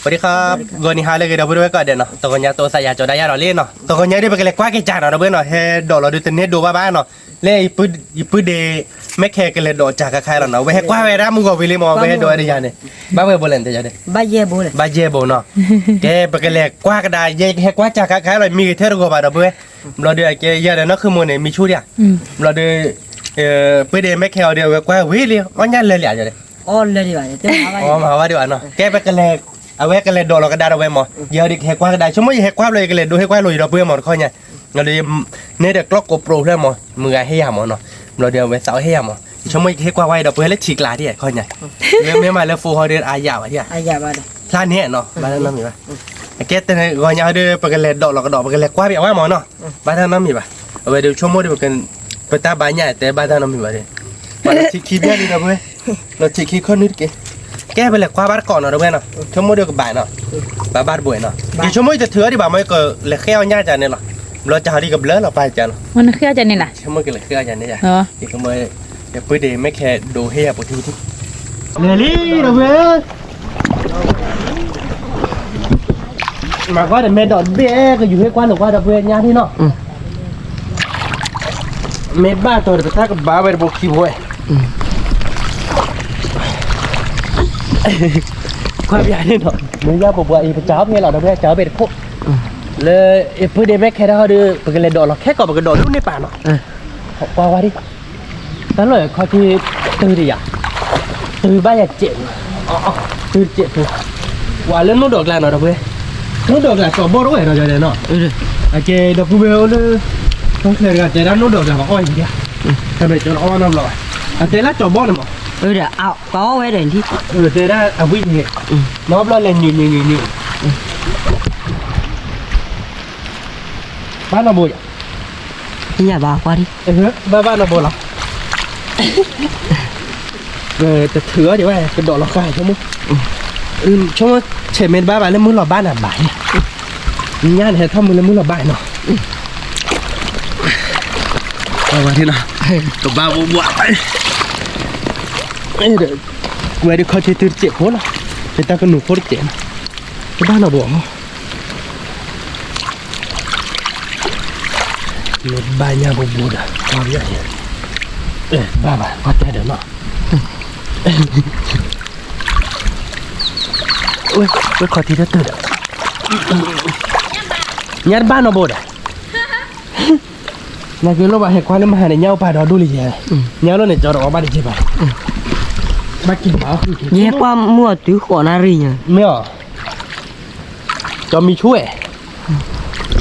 สวัสดีครับ ဂီၤနံၤဟါလၢအဂ့ၤ ဒီပုၢ်ဝဲၢ်ကိးဂၤဒဲးနီၤ, တဂီၤညါတအိၣ်သးယၤကၠီၤဒၣ်ယၤဒီးလံနီၤ, တဂီၤညါဒ်ပကလဲၤကွၢ်က့ၤကၢ်နီၤ ဒီပုၢ်ဝဲၢ်နီၤ, ဟဲဒိးလီၤဒုးတန့ၢ်ဒိးဘၣ်ဘၣ်နီၤ, လၢ ယပုၢ်ဒ့ မ့ၢ်ခဲကလဲၤဒိးကၢ်ခါခါလီၤနီၤ, အဝဲဟဲကွၢ်ဝဲဒၣ်မုၢ်ဂီၤဝံၤလံမး အဝဲဟဲဒိးဝဲတယၤန့ၣ်, ဘၣ်ဝဲဘိလဲၣ်တဲယၤဒဲး, ဘၣ်ယဲၢ်ဘိ, ဘၣ်ယဲၢ်ဘိနီၤ, ကဲပကလဲၤကွၢ်ကဒါ ယဲဟဲကွၢ်ကၢ်ခါခါလီၤ မံဂ့ၤထဲတဂီၤဘၣ်ဒီပုၢ်ဝဲၢ်, ဘျီဒုးအကဲယၤဒီးနီၢ်ခုမိၢ်န့ၣ် မံဆူၣ်ဒံးဧါ, ဘျီဒုး ပုၢ်ဒ့မ့ၢ်ခဲအီၤဒီး အဝဲကွၢ်ဝံၤလံ အီၣ်ညၣ်လၢာ်လံဧါဒီး အီၣ်မၤဝဲဒံးဘၣ်နီၤ, ကဲပကလဲၤ, အဝဲကလဲၤဒိးလီၤကဒါဒီးဝဲမး, ယဲဒုးကဟဲကွၢ်ကဒါ ဆိကမိၣ်ယဟဲကွၢ်ဘျီ ယကလဲၤဒိးဟ့ၣ်ကွၢ်လိာ်ယဒီပုၢ်ဝဲၢ်မးတခီညါ, န့ၣ်ဒီး န့ၣ်ဒီးကျီၢ်ကိးပြိးဖျၢၣ်မး မုၢ်ဂၤဟ့ၣ်ယၤမးနီၤ, ဘျီဒီးအဝဲသးအိၣ်ဟ့ၣ်ယၤမး, ဆိကမိၣ်ယကဟ့ၣ်ကွၢ်ဝဲဒီပုၢ်ဝဲၢ်လၢထံကျါဒံးတခီညါ, မ့မ့ၢ်မးလၢဖိဟီဒီးအါယၤဘၣ်ဒံးဧါ, ဖျါန့ၣ်နီၤ, ဘၣ်တၢ်နီတမံၤဘၣ်, အကဲတဂီၤညါဒီး ပကလဲၤဒိးလီၤကဒီး ပကလဲၤကွၢ်ဘၣ်အဝဲမးနီၤ, ဘၣ်တၢ်နီတမံၤဘၣ်, အဝဲဒီးဆိကမိၣ်ဒီး ပတၢ်ဘါညၣ်တဲဘၣ်တၢ်နီတမံၤဘၣ်ဒီး, ပှၤလီၤဆံခံဘျဲၣ်လံဒီပုၢ်ဝဲၢ်, လီၤဆံခံခီၣ်နွံတက့ၢ်, ကဲပလဲၤကွၢ်ဘၣ်တကိးနီၤဒီပုၢ်ဝဲၢ်နီၤ, ဆိကမိၣ်ဒီးကဘၣ်နီၤ, ဘၣ်ဘၣ်တဘိနီၤ, ယဆိကမိၣ်ယတထုးအီၤဒံးဘၣ်မး ယကလဲၤဃ့အီၣ်ညၣ်ကန့ၣ်လီၤ, ဘျီကဟီဒ်ကဘျၢလီၤပၢ်ကနီၤ, ဆိကမိၣ်ကလဲၤဃ့အီၣ်ကန့ၣ်ယါ, ယကမၢ ယပုၢ်ဒ့မ့ၢ်ခဲဒိးဟ့ၣ်ယၤပူၤထံပူၤထံ, လဲၤလံဒီပုၢ်ဝဲၢ် မၤကွၢ်ဒီး မ့ၢ်ဒိးတဘ့ၣ် ကယူၤဟ့ၣ်ကွၢ်လိာ်ကွၢ်ဒီပုၢ်ဝဲၢ်ညါဒံးနီၤ, မ့ၢ်ဘၣ်တီၤဒီး ပတၢ်ကဘၣ်ဝဲတဘိခံဘိဝဲ, ကွၢ်ပယါန့ၣ်နီၤ, မ့ၢ်ယါပပှၤအံၤ ပစးအီၣ်ဖဲလီၤဒီပုၢ်ဝဲၢ် စးအီၣ်ဖဲတခိၣ်, လၢအပုၢ်ဒ့မ့ၢ်ခဲဒီးဟီဒီး ပကလဲၤဒိးလီၤခဲကိာ် ပကဒိးဒူၣ်န့ၢ်ပာ်နီၤ, ကွၢ်ဝဲဒံး တၢ်လီၢ်ခီၣ်ထံး တုၤဒံးယၤ, တုၤဘၣ်ယၤစဲး, တုၤစဲးဖု, ဝဲလၢနိၣ်ဒီးကျါနီၤဒီပုၢ်ဝဲၢ်, နိၣ်ဒီးကျါ ကၠီၤဘီၣ်တအိၣ်နီၤ ကၠီၤဒဲးနီၤ, အကဲဒီပုၢ်ဝဲၢ်အိၣ်လၢ ထီၣ်ချၢတဂၤ တဲဒၣ်နိၣ်ဒီးကျါ ပှၤအီၣ်ယံၤဒံး, တမ့ၢ်ကၠီၤအီၣ်နီတဘျီဘၣ်, အတဲလၢကၠီၤဘီၣ်န့ၣ်မး, ပှၤအီၣ်ဝဲဒီးလံ, တဲဒၣ်အဝံၣ်န့ၣ်, နီတဘျီလဲၤညူးညူးညူးညူး ဘၣ်နီၢ်ဘိယၤ, ဘၣ်ဘၣ်နီၢ်ဘိလီၤ, တထုးအီၤဒံးဘၣ် ကဒိးလီၤဃာ်ဆိကမိၣ်, ဆိကမိၣ်ဆဲးမ့ၢ်တဘၣ်ဘၣ်လၢမုၢ်လီၤဘၣ်နၤဘၣ်, ညါန့ၣ်ဟဲထီၣ်မုၢ်လၢမုၢ်လီၤဘၣ်နီၤ, ဝဲဒၣ်နီၤ, ကဘၣ်ဘိဘှီ, ဝဲဒၣ်ခီၣ်ထံးတုၤတစဲးဖိလီၤ, ပတၢ်ကနူၤဖိတစဲးနီၤ, ကဘၣ်နီၢ်ဘိ မ့ၢ်ဘၣ်ညါဘိဘိဒီး ဘၣ်ဘၣ် ပှၤတဲဒီးနီၤ, ဝဲခီၣ်ထံးတတုၤဒီး ညါတဘၣ်နီၢ်ဘိဒီး နကလိၣ်ဘၣ်ဟဲကွၢ်လၢမဟါန့ၣ် ညၣ်အိၣ်ပာ်ဒီးဒိၣ်လံယဲ, ညၣ်လိၣ်န့ၣ် ကၠီဒီးအီၣ်ဘၣ်တက့ၢ်ဘၣ်, ဘၣ်က့ၤဘၣ်, ယဟဲကွၢ်မုၢ်အီၤတုၤဃိးနၣ်ရံၣ်ညါ, မ့ၢ်အီၤ, ကၠီမံဆူၣ်ဝဲ,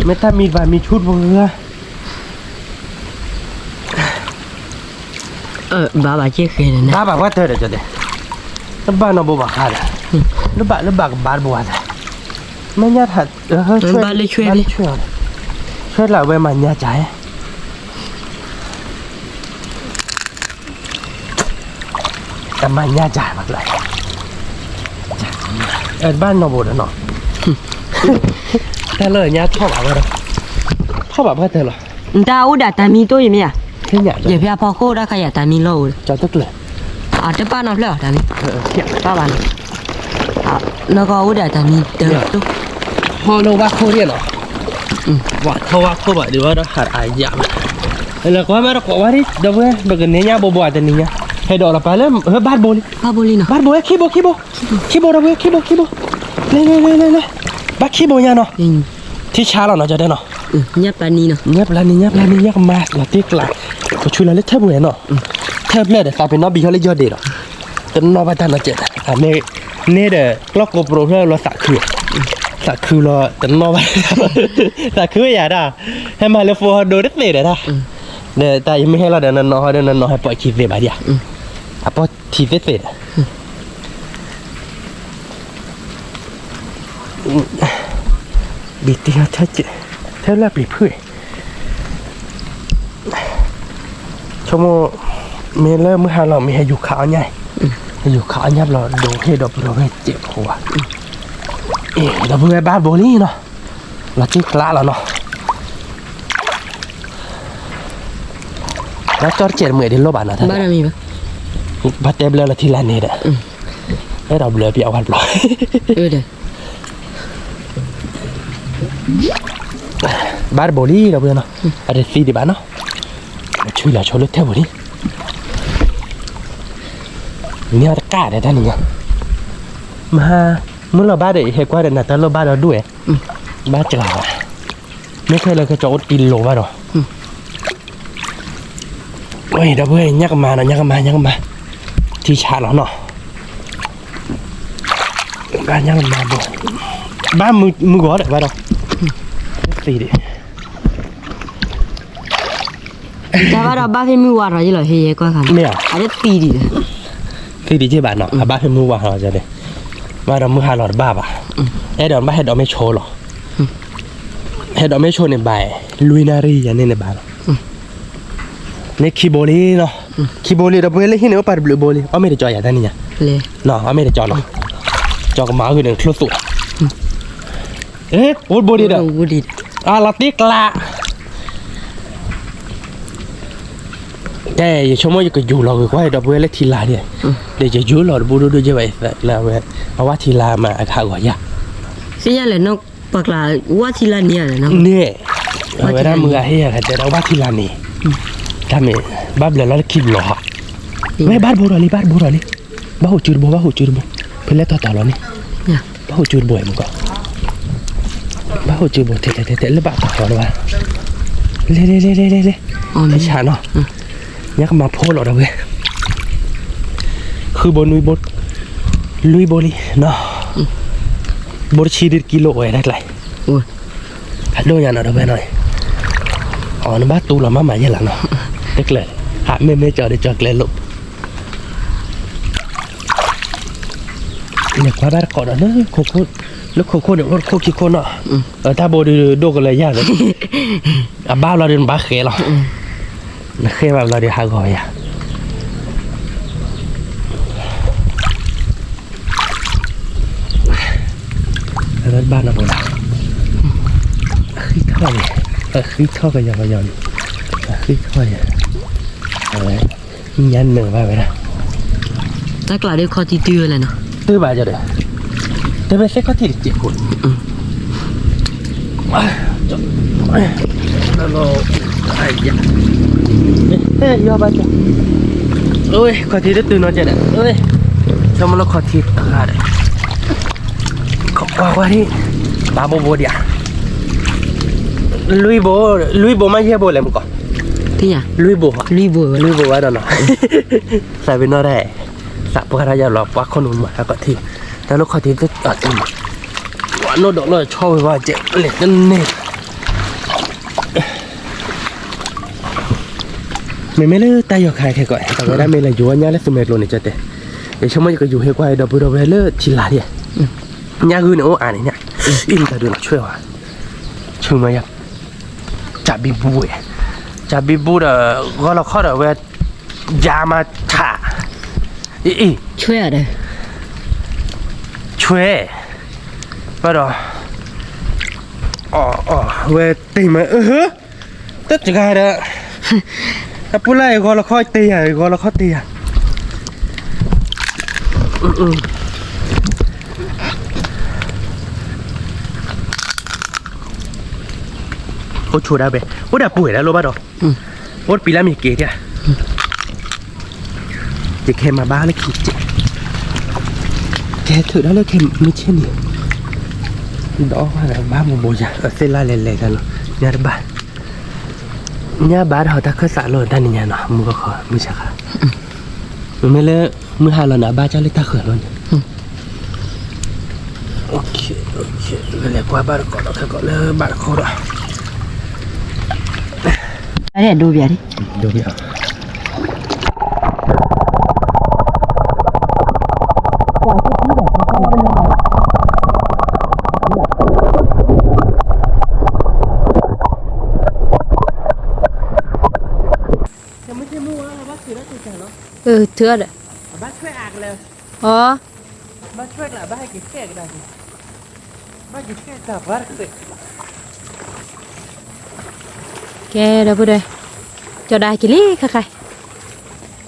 မ့ၢ်တၢ်မံတဘၣ်မံဆူၣ်တပှၤ, ဘၣ်ဘၣ်က့ၤဃဲန့ၣ်, ဘၣ်ဘၣ်ပှၤတဲဒီးကၠီတဲ, တဘၣ်နီၢ်ဘိဘၣ်ဃးဒီး, လၢဘၣ်လၢဘၣ်ကဘၣ်တဘိဘၣ်သး, မ့ၢ်ညါထး, ဘၣ်လၢဆွဲ, ဆွဲလၢအဝဲမၤညါကၢ်, အမၤညါကၢ်ဘၣ်ကျါ, ဘၣ်နီၢ်ဘိဒီးနီၤ, တၢ်လၢညါထီၣ်ဘၣ်ဝဲဒီး, ထီၣ်ဘၣ်ပှၤတဲလီၤ, နတၢ်အိၣ်ဒၣ်တၢ်မံတိၢ်ယမ့ၢ်ဧါ, ယဖဲအဖီခိၣ်တၢ်ခါယၤတၢ်မံလီၢ်အိၣ်ဒီး, တပၣ်နီၤဖျၢၣ်အီၤတၢ်မံ, ပၣ်ဘၣ်နီၤ, နကအိၣ်ဒၣ်တၢ်မံတၢ်တိၢ်, ဟီၣ်လၢဝါခိၣ်ဒ်နီၤ, ဝါထီၣ်ဝါခိၣ်ဘၣ်ဒံးဝဲဒီးဟးအယၣ်ဘၣ်, လၢကွၢ်မးတကိးဝဲဒံး ဒီပုၢ်ဝဲၢ် ပကန့ၢ်ညါဘိဘိတနံၤညါ, ဟဲဒိးလီၤပာ်လၢ ဘၣ်တဘိလံ, ဘၣ်တဘိ ခံဘိ ခံဘိ, ခံဘိဒီပုၢ်ဝဲၢ် ခံဘိ ခံဘိ, လဲၤလဲၤလဲၤလဲၤလဲၤ, ဘၣ်ခံဘိညါနီၤ, ထံဆါလီၤနီၤ ကၠီတဲနီၤ, ညၣ်ပျၢ်နံၤ ညၣ်ပျၢ်နံၤ ညၣ်ပျၢ်နံၤ ညၣ်ကမါလီၤတ့ကျး, ပဆူလီၤလၢထၢၣ်ပူၤနီၤ, ထၢၣ်ဖျၢၣ်ဒီးသးပ့ၤနီၣ်ဘံဟီၣ်လၢယီၢ်ဒ့ဒီး, တနီၣ်ဘၣ်တၢ်နီၤကဲး, န့ၣ်ဒီးကျီၢ်ကိးပြိးဖျၢၣ်လီၤသးခု, သးခုလီၤတနီၣ်ဘၣ်, သးခုဝဲယၤဒၣ်, ဟဲမၤလၢဖိဟီၣ်ဒိတသ့ဒီးတၢ်, ဒီးတၢ်ယမ့ၢ်ဟဲလီၤဒီးနနီၢ်ဟီၣ်ဒီးနနီၢ်ဟဲပိာ်ခံသ့ဘၣ်ဒံးဧါ, အပိာ်ထံသ့သ့ဒီး ဘံတံၢ်ထၢၣ်စဲး, ထၢၣ်လၢပျံၤဖုၣ်, ဆိကမိၣ်, မ့ၢ်လၢမုၢ်ဟါလီၤမ့ၢ်ဟဲယူၤခးအီၣ်ညၣ်, ဟဲယူၤခးအီၣ်ညၣ်ဘျီဒိးဟ့ၣ်ဒီးပျီဝဲစဲးဖိဧါ, အ့ၣ် ဒီပုၢ်ဝဲၢ်ဘၣ်ဘိလံနီၤ, လီၤတ့ကျးလီၤနီၤ လၢကၠီတစဲးတမုာ်ဒ်လိၣ်ဘၣ်နီၤ, ဘၣ်တဲဘျၢလီၤထံလာ်န့ၣ်ဒီး, အဲၣ်ဒိးဘျၢပျးဝဲတဘျီ, ဒီး ဘၣ်တဘိလံဒီပုၢ်ဝဲၢ်နီၤ, အတသံဒံးဘၣ်နီၤ, ဆူလီၤဆိလၢထဲပူၤလံ, န့ၢ်အီၤတကးဒီးတၢ်နံၤညါ, မဟါ, မုၢ်လီၤဘၣ်ဒီး ဟဲကွၢ်ဒီးနၤတၢ်လီၢ်ဘၣ်ဒီးဒိၣ်ဝဲ, ဘၣ်စှၤဘၣ်, မ့ၢ်ခဲလၢာ်ခဲကၠီအိၣ်တကံလိၤဘၣ်ဒီး ဒီပုၢ်ဝဲၢ် ညၣ်ကမၤနီၤ ညၣ်ကမၤ ညၣ်ကမၤ, ထံဆးလီၤနီၤ, ဘၣ်ညၣ်ကမၤဘိ, ဘၣ်မုၢ်ဂီၤဒီးဘၣ်ဒီး, သံဒံး, တၢ်ဘၣ်ဒီးဘၣ်ဖဲမုၢ်ဝါထီၣ်ယလီၤဟ့ယဲကွၢ်ခါ, မ့ၢ်ဧါ, အဒၣ်သံဒံး, သံဒံးက့ဘၣ်နီၤ အဘၣ်ဖဲမုၢ်ဝါထီၣ်န့ၣ်, ဘၣ်ဒီးမုၢ်ဟါလီၤတဘၣ်ဘၣ်, အဲၣ်ဒိးဘၣ်ဟဲဒိးမ့ၢ်ဆိလီၤ ဟဲဒိးမ့ၢ်ဆိန့ၣ်ဘၣ်, လွံၢ်နၣ်ရံၣ်ယၤန့ၣ်န့ၣ်ဘၣ်လီၤ, န့ၣ်ခံဘိလံနီၤ, ခံဘိလံဒီပုၢ်ဝဲၢ်လၢဟံၣ်န့ၣ် အိၣ်ပာ်တဘျုးဘိလံ အီၣ်မ့ၢ်တကၠီယၤတၢ်နံၤညါ, အီၣ်မ့ၢ်တကၠီနီၤ, ကၠီကမၤဂ့ၤန့ၣ်ချိၣ်သူၣ်, အိၣ်တဘိဒံးဒီး, အလီၤတံၢ်ကျး တဲ ယဆိကမိၣ်ယကယူၤလီၤဂ့ၤကွၢ်ဒီပုၢ်ဝဲၢ်လၢထံလာ်ဒံး, ဒီးယယူၤလီၤတဘိဒိၣ်ဒိၣ်ကဲဘၣ်အံၤလၢအဝဲ, အဝၣ်ထံလာ်မးအကဟးဂီၤယၤ, သ့ၣ်ညါလဲၣ်နီၤ, ပှၤကျးဝၣ်ထံလာ်န့ၣ်, န့ၣ်, အဝဲဒၣ်မုၢ်ဂၤဟ့ၣ်ယၤဂၤတဲဒၣ်ဝၣ်ထံလာ်န့ၣ်, တၢ်မ့ၢ်, ဘၣ်ဘျၢလီၤလၢခံဘျီဟီ, ဝဲဘၣ်တဘိဒီးလံ ဘၣ်တဘိဒီးလံ, ဘၣ်ဟိးစုတဘိ ဘၣ်ဟိးစုတဘိ, ဖဲလဲၣ်တီတီလီၤန့ၣ်, ဘၣ်ဟိးစုတဘိမုၢ်ကီး, ဘၣ်ဟိးစုတဘိ ထဲထဲထဲထဲလၢဘၣ်တီတီလီၤဘၣ်, လဲၤလဲၤလဲၤလဲၤလဲၤလဲၤ, ဆါနီၤ, ညါကမၤဖိလီၤဒီပုၢ်ဝဲၢ်, ဃုဘိနွံဘိ, လွံၢ်ဘိလံနီၤ, ဘိတဆံဒ်တကံလိၤဝဲဒၣ်ကျါ, အဒိၣ်ညါနီၤဒီပုၢ်ဝဲၢ်နီၤ, အီၤနဘၣ်တူလီၤမးမးယဲၢ်လီၤနီၤ, တကျၢၤ, ဟးမ့ၢ်မ့ၢ်ကၠီဒီးကၠီကျဲလိာ် လဲၤကွၢ်ဘၣ်တကိးဒီးလၢခိခိၣ်, လၢခိခိၣ်န့ၣ် အိၣ်တခိၣ်ခံခိၣ်နီၤ, တၢ်ဘိဒုးဒိၣ်ကလၢယၤသ့, အဘၣ်ဘျီဒုးနဘၣ်ဃဲလီၤ, နဃဲဘၣ်ဘျီဒုးဟးဂီၤယၤ, ဘၣ်နီၤဘိဒၣ်, အဃံထီၣ်န့ၣ်, အဃံထီၣ်ကယီကယီန့ၣ်, အဃံထီၣ်န့ၣ်, အဝဲ ညါနၢၤဘၣ်ဝဲဒၣ်, တၢ်ကျးဒ်ခီထံတုၤဝဲလဲၣ်နီၤ, တုၤဘၣ်ကဒီး, တမ့ၢ်သ့ၣ်ခီထံတစဲးဖိ, ယဘၣ်, ခီထံတတုၤနီၤကဒီး, ဆိကမိၣ်လၢခီထံတဂၤဒီး, ကွၢ်ကွၢ်ဒံး, ဘၣ်ဘိဘိဒံးဧါ, လွံၢ်ဘိ, လွံၢ်ဘိမးယဲၢ်ဘိလဲၣ်မုၢ်ကီး, လွံၢ်ဘိ, လွံၢ်ဘိဝဲဒီးနီၤ, သးပ့ၤနီၣ်ဒၣ်, သးပှၢ်တၢ်ယၤလီၤ ပှၢ်ခိၣ်နူာ်မၤတၢ်ခီထံ, တၢ်လၢခီထံ, ပှၤနီၣ်ဒီးလီၤဆီဝဲဝဲကဲလဲၣ်တန့ၢ် မ့မ့ၢ်လၢတၢ်ယီၤခါခဲကီး တၢ်ဝဲဒၣ်မ့ၢ်လၢယိၤဝဲညါလၢသူမဲာ်ကျိၤန့ၣ်ကတဲ, ယဆိကမိၣ်ယကယူၤဟ့ၣ်ကွၢ်ဒီပုၢ်ဒီဝဲၢ်လၢထံလာ်ဒံး, ညၣ်ဂုၢ်န့ၣ်အိၣ်အါန့ၣ်ညါ, အံၤမတၤဒုးလီၤဆွဲဝဲ, ဆူမဲာ်ညါ, ကၠးဘံဘူ, ကၠးဘံဘူဒီး ဂီၤလီၤခီဒီးဝဲ, ယၤမၤဆး, အံၤ, ဆွဲ, ဘၣ်ဒီး, အီၣ်အီၣ်ဝဲတ့ၢ်မး, တစှၤဒီး, အပူၤလၢဂီၤလီၤခီတ့ၢ်ယၤ ဂီၤလီၤခီတ့ၢ်ယၤ, အိၣ်ဆိဒၣ်ဘဲ, အိၣ်ဒၣ်ပှဲၤဒၣ်လိၣ်ဘၣ်ဒီး, အိၣ်တပံၤလၢမ့ၢ်က့ၤဒၣ်, ယကဟဲမၤဘၣ်လၢခံကဲ, ကဟဲထုးဒၣ်လၢခဲမုၢ်ဆ့ၣ်န့ၣ်, ဒီးဘၣ်ဘိဘိယၤ အသ့ၣ်လၢလဲၤလဲၤတၢ်လီၤ ညါတဘၣ်, ညါဘၣ်ဒီးတၢ်ခၢၣ်သးလီၤတၢ်နံၤညါနီၤ မုၢ်ကီၢ်ခီ မုၢ်ဆါခါ, မ့မ့ၢ်လၢ မုၢ်ဟါလီၤန့ၣ် အဘၣ်ကၢ်လၢတၢ်ဃၢၤလီၤန့ၣ်, လဲၤကွၢ်ဘၣ်တကိးဒီးခဲကိးလၢဘၣ်တခိၣ်ဒီး, ဒိဘၣ်, ဒိဘၣ် ထုးဒီး, အ, ကဲဒီပုၢ်ဒီဝဲၢ်, ကၠီၤဒါက့ၤလံခါခါ,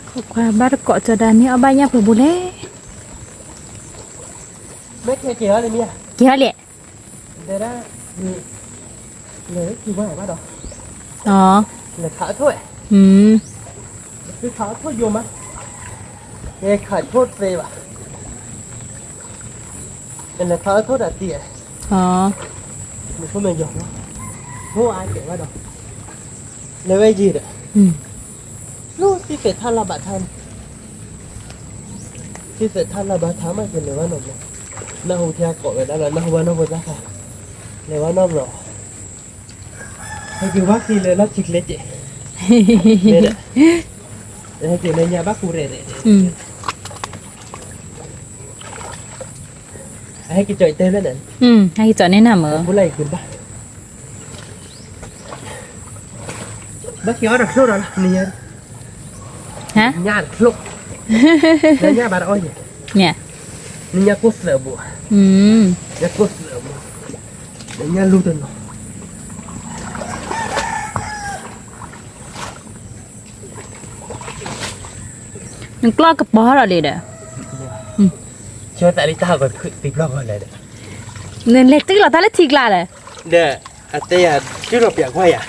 ခိးကွၢ်ဘၣ်တကိးကၠီၤဒါန့ၣ် အီၣ်ဘၣ်ညၣ်ပှဲၤဘိလဲၣ်, က့ၤဟီလဲၣ်, တဲဒၣ် လဲၤထံၣ်ဘၣ်ဘၣ်ဒီး, လဲၤခးအထိၣ်, သုခးအထိၣ်ယိာ်မး, လဲၤခးအထိၣ်သ့ဘၣ်, လဲၤခးအထိၣ်တၢ်တံၢ်, မုၢ်ဆိမဲာ်ယီၤ, ထိၣ်အါကဲဘၣ်ဒီး, လဲၤဝဲယံၤဒီး, လၢသံသဲးထါလၢဘၣ်ထါန့ၣ်, သံသဲးထါလၢဘၣ်ထါမး ကလဲၤဝဲနီတဘျီ, နၢ်ဟူထဲကိးဝဲဒၣ်လီၤ နၢ်ဟူဘၣ်နီၢ်ဖိသၣ်ခါ, လဲၤဝဲနီတဘျီ, ဟဲက့ၤဝဲက့ၤလၢလီၢ်ခံကျဲကဲး, ဟဲက့ၤလၢညါဘၣ်ကူရဲၣ်ရဲၣ်, ဟဲက့ၤကၠီၣ်တဲဖဲန့ၣ်, ဟဲက့ၤကၠီၣ်န့ၢ်နၤမၢ်, ဘၣ်က့ၤအီၣ်ဒီးချိၣ်ဒီး, နညါချိၣ်, နညါဘၣ်တအီၣ်ယဲ, နညါကိၢ်သၢဘိ, ညါကိၢ်သၢဘိ, နညါလူတနီၤ နကျီၢ်ကပီၤထီၣ်လံဒီး, ဆိသးလံတၢ်ဟးဂီၤသံဘျီဂီၤလဲၣ်ဒီး, နလဲၤတုၤလီၤတၢ်လၢထံကျါဒီး, ဒီး အတဲယၤ, တုၤလီၤပျးကွၢ်ယၤ,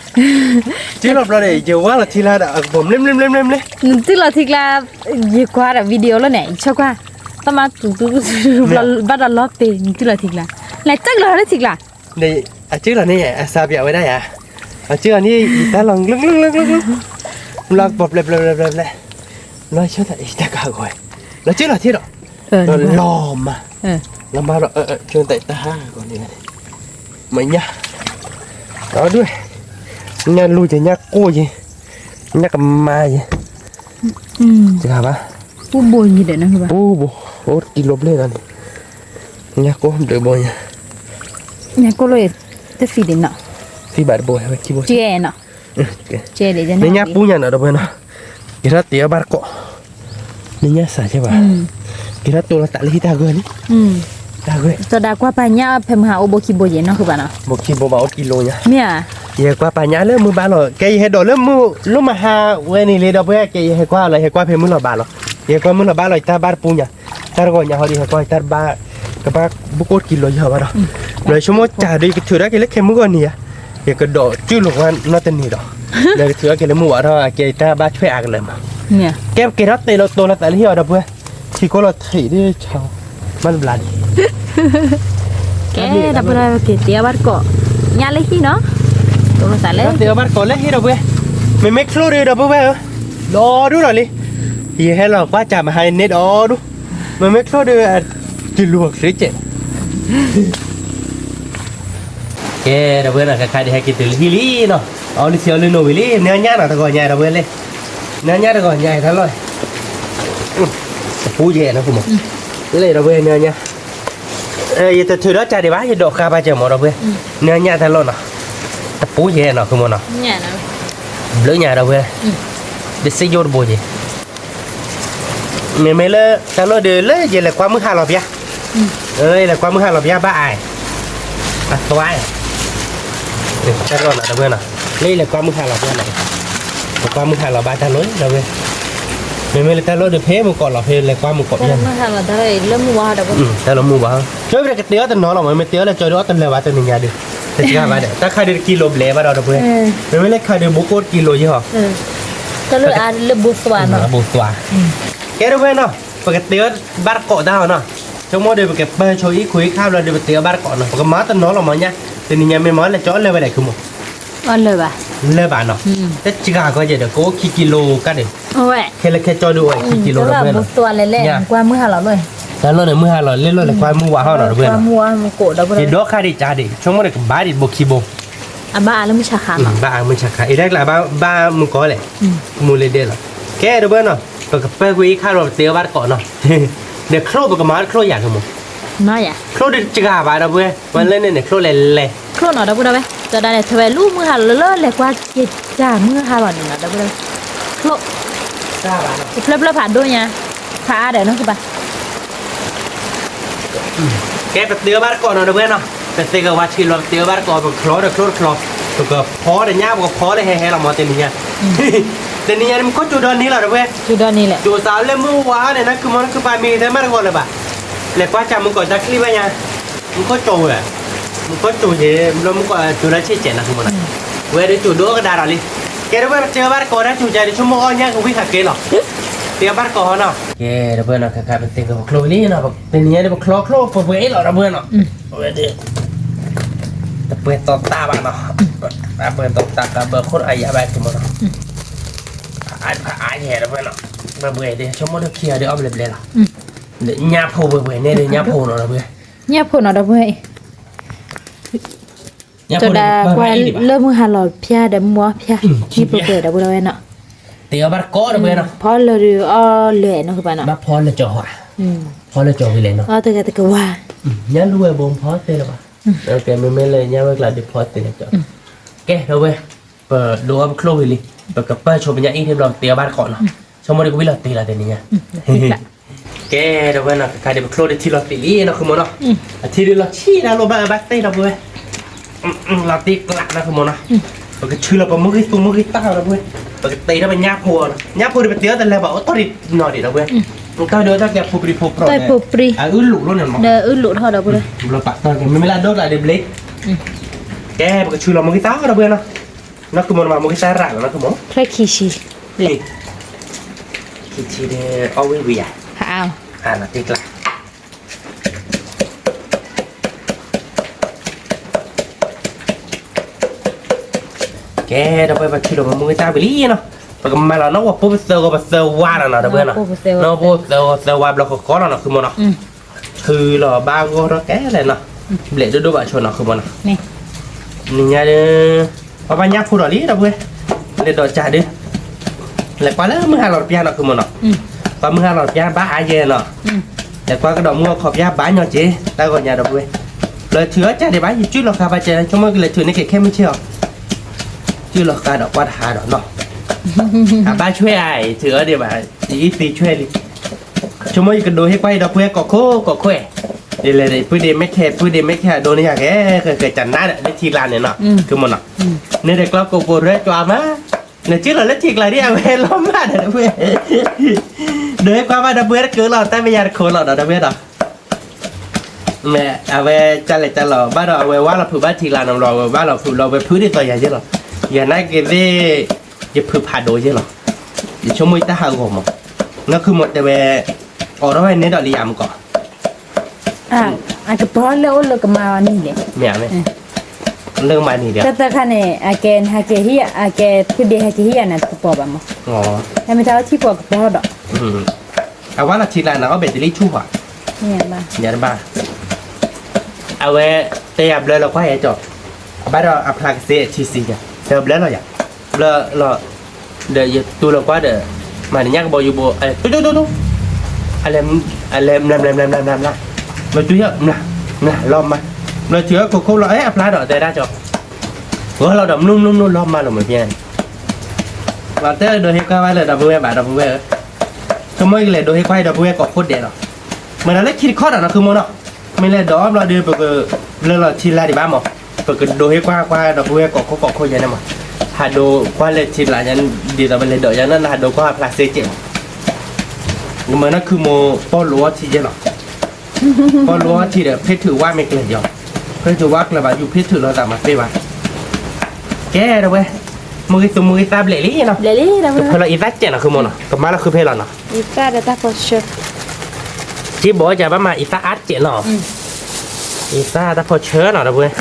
တုၤလီၤဘျီန့ၣ် ယဝါလီၤထံလါဒီး အကပိာ်မလ့မလ့မလ့မလ့, နတုၤလီၤထံကျါ, ယကွၢ်ဒီး video လီၤန့ၣ် ယဆိကွၢ်, တၢ်မၤတူတူတူတူ ဘၣ်ဒီးလီၤပ့ၤ နတုၤလီၤထံကျါ, လဲၤတုၤလီၤလၢထံကျါ အစုလီၤန့ၣ် အစးပၠးဝဲဒၣ်ယၤ, အစုလီၤန့ၣ် ယတၢ်လီၤကျုကျုကျုကျုကျု, လီၤကပီၤပျဲပျဲပျဲပျဲပျဲ, လီၤဆိသးအံၤတၢ်ကဟးဂီၤ, လီၤစုလီၤထံဒီး, လီၤမး, လီၤမးဒီး ဆိသးအံၤတၢ်ဟးဂီၤန့ၣ်, မညါ, ဒီဒွဲၣ်, ညါလူယဲ ညါကိၢ်ယဲ, ညါကမါယဲ, တဂၤဘၣ်, ပူဘိယဲဒီးနဘၣ်, ပူဘိ, အိၣ်တကံလိဘျဲၣ်လီၤန့ၣ်, ညါကိၢ်ဘျုးဘိညါ, ညါကိၢ်လၢ တသံဒံးနီၤ, သံဘၣ်တဘိဝဲခံဘိ, နညါပူညါနီၤ ဒီပုၢ်ဝဲၢ်နီၤ, ကဲထီၣ်တ့အီၣ်ဘၣ်တကိး, နညါစးယဲဘၣ်, ကဲထီၣ်တိၢ်လီၤသးလၢဟံၣ်တၢ်ဂၢၢ်လံ, တၢ်ဂၢၢ်, စီၤဒၤကွၢ်ပာ်ညါဖဲမုၢ်ဟါအိၣ်ဘိခံဘိယဲနီၤ ဃုဘၣ်နီၤ, ဘိခံဘိဘၣ်အိၣ်တကံလိညါ, မ့ၢ်ဧါ, ယဟဲကွၢ်ပာ်ညါလၢမုၢ်ဘၣ်လီၤ ကဲယဟဲဒိးလၢမုၢ် လၢမုၢ်ဟါဝဲန့ၣ်လံ ဒီပုၢ်ဝဲၢ် ကဲယဟဲကွၢ်လီၤ ယဟဲကွၢ်ဖဲမုၢ်လီၤဘၣ်လီၤ, ယဟဲကွၢ်မုၢ်လီၤဘၣ်လီၤ ယတၢ်ဘၣ်တပူညါ, တၢ်တဂီၤညါဟီဒီး ယဟဲကွၢ်ယတၢ်ဘၣ်, ကဘၣ်ဘိၣ်ကိၢ်တကံလိယဲဘၣ်ဒီး, ဒီးယဆိကမိၣ်စးဒီး ယကထုးထီၣ်က့ၤလၢခဲမုၢ်ဂီၤန့ၣ်ဧါ, ယကဒိးစုၣ်လိာ်ကွၢ်နီတနံၤဒီး, ဒီးကထုးထီၣ်က့ၤလၢမုၢ်ဝါထီၣ် ကဲယတၢ်ဘၣ်ထွဲအါကလၢာ်မး, ကဲပကဲထီၣ်တ့လီၤတိၢ်လီၤသးလၢဟံၣ်အီၤ ဒီပုၢ်ဝဲၢ်, ထံကိၢ်လီၤထံးဒ်ဆီ, မ့ၢ်တဘျါဒံး ကဲ ဒီပုၢ်ဝဲၢ် က့ၤတ့အီၣ်ဘၣ်တကိး, ညါလၢဟံၣ်နီၤ, တိၢ်လီၤသးလၢ တ့အီၣ်ဘၣ်တကိးလၢဟံၣ် ဒီပုၢ်ဝဲၢ်, မ့မ့ၢ်ချိၣ်ဒီး ဒီပုၢ်ဝဲၢ်ဧၢ, ဒီဒူၣ်လီၤလံ, ယဟဲလီၤကွၢ်စးမဟါန့ၣ်ဒီဒူၣ်, မ့မ့ၢ်ချိၣ်ဒီး တလူၤအချ့ကဲး ကဲ ဒီပုၢ်ဝဲၢ်နီၤ ခဲခါဒံးဟဲက့ၤတုၤလၢဟံၣ်လံနီၤ, အီလုၢ်ဆံးအီလုၢ်နိဝံၤလံ, နညါနီၤ တဂီၤညါ ဒီပုၢ်ဝဲၢ်လံ, နညါတဂီၤညါ တၢ်လီၢ်, တပူၤယဲနီၤ ဃုမး, လၢ ဒီပုၢ်ဝဲၢ် နညါ, ယတထုးထီၣ်ကၢ်ဒံးဘၣ် ယဒိးဃါဘၣ်ကဲမး ဒီပုၢ်ဝဲၢ်, နညါတၢ်လီၢ်နီၤ, တပူၤယဲနီၤ ဃုမးနီၤ, ဘျုးညါ ဒီပုၢ်ဝဲၢ်, တစ့ယိၣ်တဘိယဲ မ့မ့ၢ်လၢ တၢ်လီၢ်ဒီး လၢယလဲၤကွၢ်မုၢ်ဟါလီၤပျၢ်, ယလဲၤကွၢ်မုၢ်ဟါလီၤပျၢ်ဘၣ်အါ, အသွါ, တၢ်လီၢ်နီၤ ဒီပုၢ်ဝဲၢ်နီၤ, လၢယလဲၤကွၢ်မုၢ်ဟါလီၤပျၢ်နီၤ, ယကွၢ်မုၢ်ဟါလီၤဘၣ်တၢ်လီၢ် ဒီပုၢ်ဝဲၢ်, မ့မ့ၢ်လၢတၢ်လီၢ်ဒီး ဖဲမုၢ်ကီးလီၤ ဖဲလဲၤကွၢ်မုၢ်ကီးပျၢ်နီၤ, တၢ်လီၢ်မုၢ်ဝါ, ဆိပကတ့အီၣ်တနီၤလီၤ မ့မ့ၢ်တ့အီၣ်လၢကၠီဒုးအီၣ်တလၢာ်ဘၣ် တနံၤညါဒီး, တစှၤဘၣ်ဒီး တၢ်ခါဒုးတကံလိဘျဲဘၣ်ဒီး ဒီပုၢ်ဝဲၢ်, မ့မ့ၢ်လၢခါဒုးဘိၣ်ကိၢ်တကံလိယဲဟီ, တၢ်လၢအါလၢဘိသွါနီၤ, ဘိသွါ, ကဲ ဒီပုၢ်ဝဲၢ်နီၤ, ပကတ့အီၣ်ဘၣ်တကိးတၢ်အီၤနီၤ, ဆိကမိၣ်ဒီး ပကပၢၢ်ဆိအံၣ်ခိၣ်အံၣ်ခါဘျီဒီး ပတ့အီၣ်ဘၣ်တကိးနီၤ, ပကမၤတနီၤလီၤမးညါ, တနံၤညါမ့ၢ်မၤလဲၤကၠီအီၣ်လၢာ်ဝဲလဲၣ် ခုမး, လၢာ်ဘၣ်, လၢာ်ဘၣ်နီၤ, တစှၤကီးယဲဒီး ကအိၣ်ခံကံလိကါဒီး, ခဲလၢာ်ခဲကၠီဒုးအိၣ်ခံကံလိ ဒီပုၢ်ဝဲၢ်နီၤ, တၢ်လီၢ်န့ၣ်မုၢ်ဟါလီၤ လၢလီၢ်လဲၤကွၢ်မုၢ်ဝါဟီနီၤ ဒီပုၢ်ဝဲၢ်နီၤ, ယဒိးခါဒံးကၢ်ဒံး ဆိကမိၣ်ဒီး ကဘၣ်ဒံးတဘိခံဘိ အဘၣ်အါလၢမုၢ်ဆါခါနီၤ, ဘၣ်အါမုၢ်ဆါခါ အံၤတၢ်ကျါဘၣ်မုၢ်ကီးလဲၣ်, မုၢ်လၢဒဲးလီၤ, ကဲ ဒီပုၢ်ဝဲၢ်နီၤ, ပကပၢၢ်ကွံာ်အံၤခါဒီး ပတ့အီၣ်ဘၣ်တကိးနီၤ, ဒီးချိၣ်ပကမၤတချိၣ်ယၤ ခုမး, ချိၣ်ဒုးတစှၤဘၣ် ဒီပုၢ်ဝဲၢ်, ဝဲလၢန့ၣ်န့ၣ် ချိၣ်လဲၤလဲၤ, ချိၣ်နီၤ ဒီပုၢ်ဝဲၢ်, ကၠီဒၣ်န့ၣ် ထဲဝဲလူၤမုၢ်ဟါလီၤ လၢလီၢ်လဲၤကွၢ်က့ၤတၢ်မုၢ်ဟါလီၤန့ၣ်နီၤ ဒီပုၢ်ဝဲၢ်, ချိၣ်, တဖျၢၣ်ဖျၢၣ်ဖးဒိၣ်ညါ, ဖးအါဒီးနီၤ ကဘၣ် ကဲ ပတ့အီၣ်ဘၣ်တကိးနီၤ ဒီပုၢ်ဝဲၢ်နီၤ, ပသ့ကဝါဆံးလီၤ ပတ့အီၣ်ဘၣ်တကိး ပကချီဒီးချိၣ်တချီ, ပကဖီတညါ ပကဖီလၢဟဲဟဲလီၤမး တနံၤညါ, တနံၤညါန့ၣ် မူခိၣ်စူၤဒီနံၤလီၤ ဒီပုၢ်ဝဲၢ်, စူၤသးလၢမုၢ်ဝါန့ၣ် နၢ်ခုမီ နၢ်ခုပာ်မံၤ တမ့ၢ်တဂီၤလၢၤဘၣ်, လဲၤကွၢ်စၢ်မုၢ်ကီး တၢ်ချံဘၣ်ညါ, မူခိၣ်စူၤဝဲ, မူကီၢ်ကၠိယဲ ဘျီမူကီၢ်ကၠိလၢဆ့ၣ်ကဲးနီၤ မ့ၢ်နီၤ, ဝဲဒၣ်ကၠိဒိကဒါဒီးလံ. ကဲ ဒီပုၢ်ဝဲၢ် ပတဲဘၣ်တကိးတၢ်ကၠိကဲးဒီး ဆိကမိၣ်အီၣ်ညၣ်ကဝံၣ်ဃးက့ၤလီၤ. တဲဘၣ်တကိးဟီနီၤ. ကဲ ဒီပုၢ်ဝဲၢ်နီၤ ခဲခါပသ့ကပချိၣ်ဝံၤလံနီၤ, တနံၤညါဒီးပချိၣ်ချိၣ်ပှဲၤပှဲၤလီၤ ဒီပုၢ်ဝဲၢ်နီၤ. ဝဲဒၣ် တပှဲၤသီတၢ်ဘၣ်နီၤ, တပှဲၤသီတၢ်ကဘၢခိၣ်အယၣ်ဘၣ် ဆိကမိၣ်နီၤ. အါအါယဲ ဒီပုၢ်ဝဲၢ်နီၤ, ပှဲၤပှဲၤဒီး ဆိကမိၣ်ဒီးခံဂၤဒီးအီၣ်ဘျဲးဘျဲးလီၤ. ညၣ်ဖိပှဲၤပှဲၤန့ၣ်ဒီး ညၣ်ဖိနီၤ ဒီပုၢ်ဝဲၢ်. ညၣ်ဖိနီၤ ဒီပုၢ်ဝဲၢ်. ကၠီဒၣ်ကွၢ်လၢမုၢ်ဟါလီၤဖၠါဒီးမုၢ်အီၣ်ဖၠါ, ခံပှဲၤပှဲၤ ဒီပုၢ်ဝဲၢ်နီၤ. တအီၣ်ဘၣ်တကိး ဒီပုၢ်ဝဲၢ်နီၤ, ဖီလၢာ်ဒီးအီၣ်လၢာ်နီၤ ဃုဘၣ်နီၤ, ဘၣ်ဖီလၢာ်ကၠီၤဟီ, ဖီလၢာ်ကၠီၤဝံၤလဲၣ်နီၤ, တဂၤတကဝါ, ညၣ်လူၢ်ဝဲဘိဖီသ့လၢၤဘၣ်, မ့မ့ၢ်လၢညၣ်ဝဲကျါဒီးဖီသ့လၢာ်ကၠီၤ. ကဲ ဒီပုၢ်ဝဲၢ်, ပဒိးအီၣ်ပချိၣ်ဝံၤလံ, ပကပၢၢ်ဆိပညၣ်အံၣ်ထံဘျီ ပတအီၣ်ဘၣ်တကိးနီၤ, ဆိကမိၣ်ဒီးကဝံၣ်လီၤတ့ၢ်လီၤတနံၤညါ. ကဲ ဒီပုၢ်ဝဲၢ်နီၤ, ခဲခါဒီးပချိၣ်ဒီးထံလီၤတ့ၢ်လံနီၤ ဃုမိၢ်နီၤ, အထံဒီးလီၤဆံးဒၣ်လိာ်ဘၣ် ဘၣ်သ့ၣ် ဒီပုၢ်ဝဲၢ်, လီၤတ့ၢ်ကျးနီၤ ဃုမိၢ်နီၤ, ပကဆူလီၤပမုၢ်ဂံၢ်သူမုၢ်ဂံၢ်သၣ်လီၤ ဒီပုၢ်ဝဲၢ်, ပကတ့ထီၣ်ပညၣ်ဖိအီၤနီၤ, ညၣ်ဖိဒီးပတ့အီၣ်တလၢဘၣ် အိၣ်တ့ၢ်နီၤဒံး ဒီပုၢ်ဝဲၢ်, တၢ်ဒိတၢ်ကဲဖိပြံဖိပြီ, အအုၣ်လိာ်ထီၣ်န့ၣ်မး, ဒီးအုၣ်လိာ်ထီၣ် ဒီပုၢ်ဝဲၢ်, ဘျီပာ်တၢ်ကဲ မ့မ့ၢ်လၢအဒိၣ်ကျးဒီးဘျ့, ကဲ ပကဆူလီၤမုၢ်ဂံၢ်သၣ် ဒီပုၢ်ဝဲၢ်နီၤ, နီၤ ဃုမိၢ်နီၤ မုၢ်ဂံၢ်သၣ်ရးလီၤနီၤ ဃုမိၢ်, ချဲခံဆံ, ခံဆံဒီး အီၣ်ဝံၣ်ဝံၣ်ယၤ, ဟးအါ, ဟးနီၤတ့ၢ်ကျး ကဲ ဒီပုၢ်ဝဲၢ် ပဆူလီၤပမုၢ်ဂံၢ်သၣ်ဝံၤလံနီၤ, ပကမၤလီၤနီၣ်ဝီၤပိၢ်ပသၢဂီၤပသၢဝါလီၤနီၤ ဒီပုၢ်ဝဲၢ်နီၤ, နီၣ်ပိၢ်သၢဂီၤသၢဝါဘျီဃီဃီလီၤနီၤ ဃုမိၢ်နီၤ, ထုးလီၤဘၣ်ဂီၢ်ထီၣ်ကဲလဲၣ်နီၤ, ဘျဲးဒိၣ်ဒိၣ်ဘၣ်ဆိနီၤ ဃုမိၢ်နီၤ, နံၤညါဒီး ပဘၣ်ညၣ်ဖိဒီးလံ ဒီပုၢ်ဝဲၢ်, လဲၤဒီးကးဒုး လဲၤကွၢ်လၢမုၢ်ဟါလီၤတပျၢ်နီၤ ဃုမိၢ်နီၤ, ပှၤမုၢ်ဟါလီၤတပျၢ်ဘၣ်အါယဲနီၤ, လဲၤကွၢ်ကဒီးမုၢ်အခီပျၢ်ဘၣ်ညီက့ၤ တၢ်ဂီၤညါ ဒီပုၢ်ဝဲၢ်, လၢထုးအီၣ်ကၢ်ဒံးဘၣ် ယစုၣ်လီၤဃာ်ဘၣ်ကဲ ဆိကမိၣ်ကလဲၤထုးန့ၢ်က့ၤခဲမုၢ်ဆ့ၣ်အီၤ, စုၣ်လီၤဃာ်ဒီးကွၢ်တဟါဒီးနီၤ, အဘၣ်ဆွဲအံၤ ထုးအီၣ်ဒံးဘၣ် ယအံၤသံဆွဲလံ, ဆိကမိၣ်ယကဒိးဟ့ၣ်ကွၢ်အံၤဒီပုၢ်ဝဲၢ်ကိးခိၣ်ကိးခိၣ်, ဒ်လဲၣ် ပုၢ်ဒ့မ့ၢ်ခဲ ပုၢ်ဒ့မ့ၢ်ခဲအဒိန့ၣ်ယၤကဲ ကကနၣ်ဒီးလၢထံကျါန့ၣ်နီၤ ဃုမိၢ်နီၤ, န့ၣ်ဒီးကျီကိးကိးရဲၣ်ကွၢ်မး, နစုၣ်လီၤလၢထံကျါဒ်အဝဲလီၤမၢ်ဒီး ဒီပုၢ်ဝဲၢ်, ဒိးဟ့ၣ်ကွၢ်ဘၣ်ဒီပုၢ်ဝဲၢ်တကၢလီၤ တၢ်မ့ၢ်ယၤတခိးလီၤဒီး ဒီပုၢ်ဝဲၢ်ဒီး မ့ၢ်အဝဲကလဲၤကလီၤ ဘၣ်ဒီးအဝဲဝါလီၤဖုးဘၣ်ထံကျါနီၤ ဘျီအဝဲဝါလီၤဖုးလီၤ အဝဲဖုးဒ်သိးယၤယဲလီၤ, ယၤနာ်က့ၤသ့ၣ် ယဖုးဖးဒိၣ်ယဲလီၤ, ယဆိကမိၣ်ယတၢ်ဟးဂီၤမး, နီၢ်ခုမိၢ်တဲဝဲ, အိးထီၣ်ဝဲန့ၣ်ဒီးလံယၤမကီး, အကပီၤလၢအိၣ်လၢကမၤအီၤနံၤလဲၣ်, မ့ၢ်မ့ၢ်, လၢကမၤနံၤဒီး တၢ်တခါန့ၣ် အကဲနဟဲက့ၤဟံးယၤ အကဲဖုဒ့ဟဲက့ၤဟံးယၤန့ၣ် တကပီၤဘၣ်မး, တၢ်မ့ၢ်တၢ်အီၣ်ထံပီၤကပီၤဒီး အဝဲလီၤထံကျါန့ၣ် အီၣ်ဘဲတလံဆူၣ်ပှၤ, ယၤတဘၣ်, အဝဲတဲယၤဘျၢလီၤကွၢ်ယဲကီး, အဘၣ်ဒီးအဖျါကသ့အထံစံယၤ, ဒီးဘျၢလီၤယၤ, ဘျၢလီၤ, ဒီးယတူၢ်လီၤကွၢ်ဒီး, မၤနညၣ်ကဘီယူၤဘိ, တိတိတိတိ, အလဲၤ, အလဲၤမျၤမျၤမျၤမျၤမျၤမျၤ, မ့ၢ်တုၤယၤ, မျၤ, မျၤလီၤမၢ်, ဘျီတုၤယၤခိခိၣ်လီၤ အဖျါဒီးတဲဒၣ်ကီး, ဂီၤလီၤဒီး မနုၤမနုၤမနုၤလီၤမၢ်လီၤမ့ၢ်ဖဲန့ၣ် လီၤတဲဒိးဟ့ၣ်ကွၢ်ဘၣ်လၢဒီပုၢ်ဝဲၢ်ဘၣ်ဒီပုၢ်ဝဲၢ်ဧၢ, ဆိကမိၣ်ကလဲၤဒိးဟ့ၣ်ကွၢ်ဒီပုၢ်ဝဲၢ်ကိးခိၣ်ဒဲးလီၤ, မ့ၢ်ဒီးလၢခံတခီဒီးနီၤ ခုမိၢ်နီၤ, မ့ၢ်လဲၤဒီးအီၣ်ဘျီဒီး ပကဘျၢလီၤထံလါဒံးဘၣ်မး, ပကဒိးဟ့ၣ်ကွၢ်ကွၢ်ဒီပုၢ်ဝဲၢ်ကိးခိၣ်ကိးခိၣ်ယဲန့ၣ်မး, ဟးဒိးကွၢ်လၢထံလါယဲ, ဒ်သိးပလဲၤဒီးယဲန့ၣ် ဟးဒိးကွၢ်အဖျါစ့ကဲးမး, မ့ၢ်နီၤခုမိၢ် ပီၣ်လိအီထံယဲလီၤ ပီၣ်လိအီထံဒီး ဖ့ထုးဝါမ့ၢ်ကျၢၤယီၤ, ဖ့ထုးဝါကျၢၤဘၣ် ယူၤဖ့ထုးလိာ်သးမၤသ့ဘၣ်, ကဲဒီပုၢ်ဝဲၢ်, မုၢ်ဂ့ၤသူမုၢ်ဂ့ၤသၣ်ဘျဲၣ်လံနီၤ, ကဖဲလီၤအံသၣ်စဲးနီၤ ခုမိၢ်နီၤ, ကမၤလီၤဃုဖဲလီၤနီၤ, အံသၣ်ဒီးတၢ်ဖီဆၢ, က့ဘီကဘၣ်မၤအံသၣ်အါစဲးနီၤ, အံသၣ်တၢ်ဖီဆၢနီၤ ဒီပုၢ်ဝဲၢ်,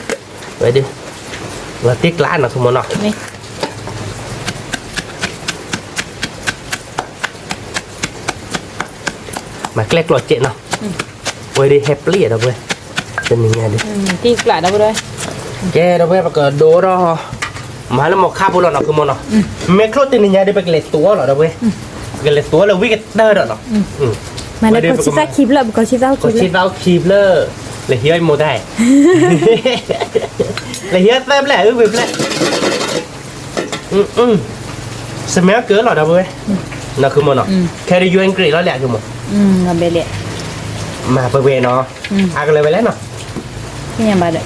ဝဲဒၣ်, လီၤတ့ၢ်ကျးနီၤ ခုမိၢ်နီၤ မၤကျဲၣ်ကျီးစဲးနီၤ, ဝဲဒၣ်ဟဲပျံၤဒီပုၢ်ဝဲၢ်, တနံၤညါဒ်, ကဲဒီပုၢ်ဝဲၢ် ပကဒိဒီး, မၤလၢမီၤခါဖိလီၤနီၤ ခုမိၢ်နီၤ, မ့ၢ်ချိၣ်တနံၤညါဒီး ပကလဲၤသူအီၤလီၤဒီပုၢ်ဝဲၢ်, ပကလဲၤသူအီၤလၢဝံၣ်ကတၢၢ်ဒီးနီၤ, ပကဆံသၣ်ခံဖျၢၣ် ပကဆံသၣ်ခံဖျၢၣ်, လဲၤဟံးအီၣ်မိၢ်တၢ်, လဲၤဟံးအီၣ်သၢဖျၢၣ် အုၣ်ဝံၤဖျၢၣ် စမဲကၢလီၤဒီပုၢ်ဝဲၢ်, နီၤ ခုမိၢ်နီၤ, ခဲဒုးယွဲၢ်ကြ့းလီၤလဲၣ် ခုမိၢ်, မၤပှဲၤပှဲၤနီၤ, အါကလၢၤဝဲလဲၣ်နီၤ,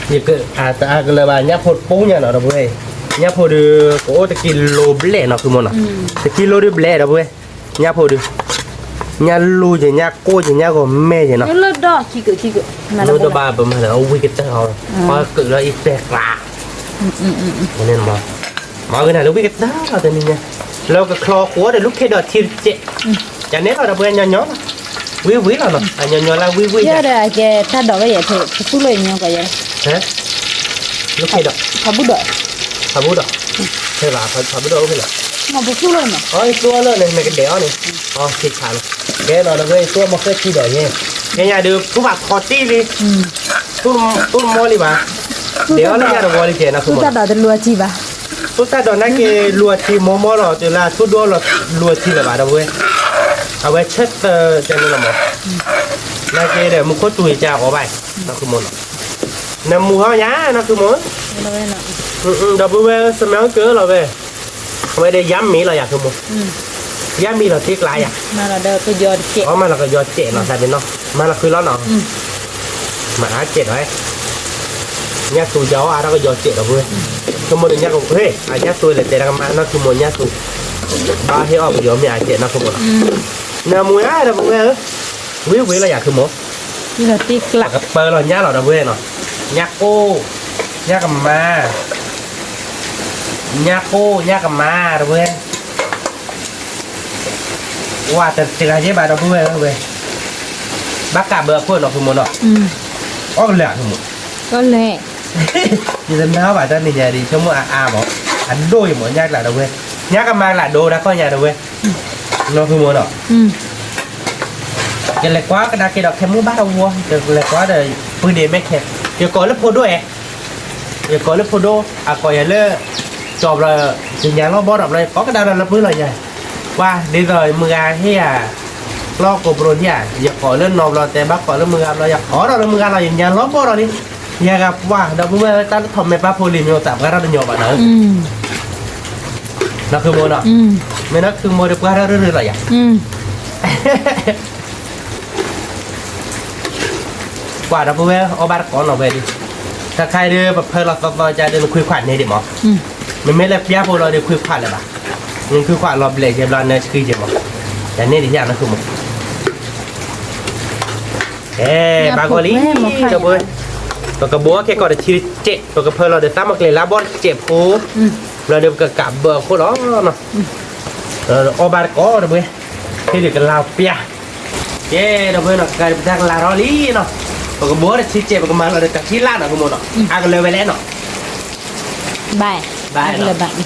ယကအါကလၢၤဘၣ် ညၣ်ဖိတပူၤညါနီၤ ဒီပုၢ်ဝဲၢ်, ညၣ်ဖိဒုး ကအိၣ်တကံလိဘျဲၣ်နီၤ ခုမိၢ်နီၤ, တကံလိဒုးဘျဲၣ် ဒီပုၢ်ဝဲၢ်, ညၣ်ဖိဒုး ညၣ်လူၢ်က့ၤ ညၣ်ကိၢ်က့ၤ ညၣ်ဂီၤမဲက့ၤနီၤ, လၢဒီးခံကုာ်ခံကုာ်, မ့ၢ်ဒိၣ်ဘၣ်ပမၤလၢအဝံၣ်ကတၢၢ်အီၤ, ပှၤကုာ်လၢအံၤပဲာ်ကျါ, မၤဂ့ၤနၤလၢဝံၣ်ကတၢၢ်လီၤတနံၤညါ, လၢကချီဃိဒီး လူၢ်ခ့ဒီးထံတစဲး, ယၤန့ၣ်လီၤဒီပုၢ်ဝဲၢ်ညီညီလီၤ, ဝံၣ်ဝံၣ်လီၤနီၤ, အညီညီလၢဝံၣ်ဝံၣ်ယၤ, တၢ်ဒိးဝဲယဲၢ်ဖဲပသူၣ်လီၤညီကီးယဲၢ်, လူၢ်ခ့ဒီး, ဖးဘူၣ်ဒီး, ဖးဘူၣ်ဒီး, ဖဲဘၣ်ဖးဘူၣ်ဒီးအိၣ်ဖဲလဲၣ်, မ့ၢ်ပသူၣ်လီၤနီၤ, အသူၣ်လီၤန့ၣ် နကဒဲးအီၤန့ၣ်, အခံခါလီၤ, ကဲနီၤဒီပုၢ်ဝဲၢ် သူၣ်မီၤဃဲထံဒီးယဲၢ်, ကဲညါဒီး သူၣ်ဘၣ်ထီတံၢ်လံ သူၣ်တမီလံဘၣ်, ဒဲးအီၤလၢညါတဝီလံကဲနီၤ, သူၣ်တၢ်ဒိးတလူၤအထံဘၣ်, သူၣ်တၢ်ဒိးနာ်က့လူၤအထံမီမီလီၤ, တုၤလၢသူၣ်ဒိၣ်လီၤလူၤအထံလၢၤဘၣ်ဒီပုၢ်ဝဲၢ်, အဝဲဆၢသၢတဲန့ၣ်လီၤမး, နာ်က့ဒီး မူခိၣ်စူၤယကၢအီၤဘၣ်, နီၢ်ခုမိၢ်နီၤ, နမူဟီယၤ နီၢ်ခုမိၢ်, ဒီပုၢ်ဝဲၢ် စမဲအကၢလီၤဝဲ အဝဲဒီးယါမ့ၤလီၤယၤ ခုမိၢ်, ယါမ့ၤလီၤတ့ကျးယၤ, အီမၤလီၤကယီစဲးနီၤ သးပ့ၤနီၤ, မၤလီၤဃုာ်လီၤနီၤ, မၤအါစဲးဒီး, ညၣ်သူယၤအီၣ်အါထီၣ်ကယီစဲးဒီးပုၢ်ဝဲၢ်, ခုမိၢ်ဒီးညၣ်ကဟ့ၣ် အညၣ်သူလဲၤတဲတၢ်ကမၣ်နီၢ်ခုမိၢ်ညၣ်သူ, ဘၣ်ဟ့ၣ်အီၣ်ပယီၤမ့ၢ်အါစဲးနီၢ်ခုမိၢ်နီၤ, နမူၤဧါဒီပုၢ်ဝဲၢ်ဧၢ, ဝံၤဝံၤလီၤယၤ ခုမိၢ် ပကပၢလီၤညၣ်လီၤဒီပုၢ်ဝဲၢ်နီၤ, ညၣ်ကိၢ်, ညၣ်ကမါ, ညၣ်ကိၢ် ညၣ်ကမါ ဒီပုၢ်ဝဲၢ်, ဝၤတတဂၤယဲၢ်ဘၣ်ဒီပုၢ်ဝဲၢ်ဧၢဝဲ, ဘၣ်ကးဘၢအခိၣ်နီၤ ခုမိၢ်နီၤ, အီၣ်ကလၢာ် ခုမိၢ်, ယတနာ်ဘၣ်တၢ်န့ၣ်ညါဒံး ဆိကမိၣ်အါအါမး, အဒိၣ်အံၤမး ညၣ်ကျးဒီပုၢ်ဝဲၢ်, ညၣ်ကမါကျးဒိတၢ်ခီၣ်ညါဒီပုၢ်ဝဲၢ်, နီၢ်ခုမိၢ်နီၤ ကလဲၤကွၢ်ကဒါက့ၤဒီးခဲမုၢ်ဘၣ်တဝီ, ကလဲၤကွၢ်ဒီး ပှ့ၤဒ့မဲခဲ, ယကိးလၢဖိဒိၣ်ဧါ, ယကိးလၢဖိဒိၣ် အကိးယၤလၢ ကၠီဘျီ, ယညါလီၢ်ဘီဒီးဘျီ ယကိးကဒါဒီးလၢပှ့ၤလီၤယၤ, ပှၤဒ်သိးမုၢ်ဂၤဟ့ၣ်ယၤ, လီၢ်ကိးပရိဟ့ၣ်ယၤ, ယကိးလၢနီဘျီတဲဘၣ်ကိးလၢမုၢ်ဂၤဘျီ ယကိးဒီးလၢမုၢ်ဂၤလီၤ ယညါလီၢ်ဘီဒီးလံ, ယဂၤပှၤဒီပုၢ်ဝဲၢ် တၢ်လၢထီၣ်မဲာ်ပၢ်ဖိလံၤမ့ၢ်အိၣ်သးပှၢ်ထီၣ်တညီဘၣ်နၤဧၢ နီၢ်ခုမိၢ်နီၤ, မ့ၢ်နီၢ်ခုမိၢ်ဒီးပှၢ်ထီၣ်ရၢၢ်ရၢၢ်လီၤယၤ, ကွၢ်ဒီပုၢ်ဝဲၢ်အီၣ်ဘၣ်တကိးနီၤဝဲဒၣ်, တခါအံၤဒီး ပဖၢလီၤသီသီကဒီး နခွံခွးန့ၢ်ဒံးမး, မ့မ့ၢ်လၢပျၢ်ဖိလီၤဒီးခွံခွးလၢၤဘၣ်, နခွံခွးလီၤဘျဲၣ်ကဲဘျီနဆှံကဲမး, ယန့ၢ်ဒံးယၤနီၢ်ခုမိၢ် အဲ ဘၣ်ဂီၤလံ, ဒီပုၢ်ဝဲၢ်, ပကဘိးခဲကီးတဆံတစဲး ပကဖၢလီၤဒီးသးမီၢ်ကျဲၤလါဘီတစဲးဖိ, ဘျီဒီးပကကးဘၢအခိၣ်လီၤ, အီၣ်ဘၣ်တကိးဒီပုၢ်ဝဲၢ်, ဟ့ၣ်ဒံးကလါပျၢ်, ကဲဒီပုၢ်ဝဲၢ်နီၤ ကဲဒီးပတၢ်ကလါထီၣ်လံနီၤ, ပကဘိးတဆံတစဲး ပကမၤလီၤဒီးတၢ်ထံလၢ်နီၤ ကမိၢ်နီၤ, အကလၢၤဝဲလဲၣ်နီၤ, ဘၣ်, ဘၣ်, ဃ့လီၤသ့းဘၣ်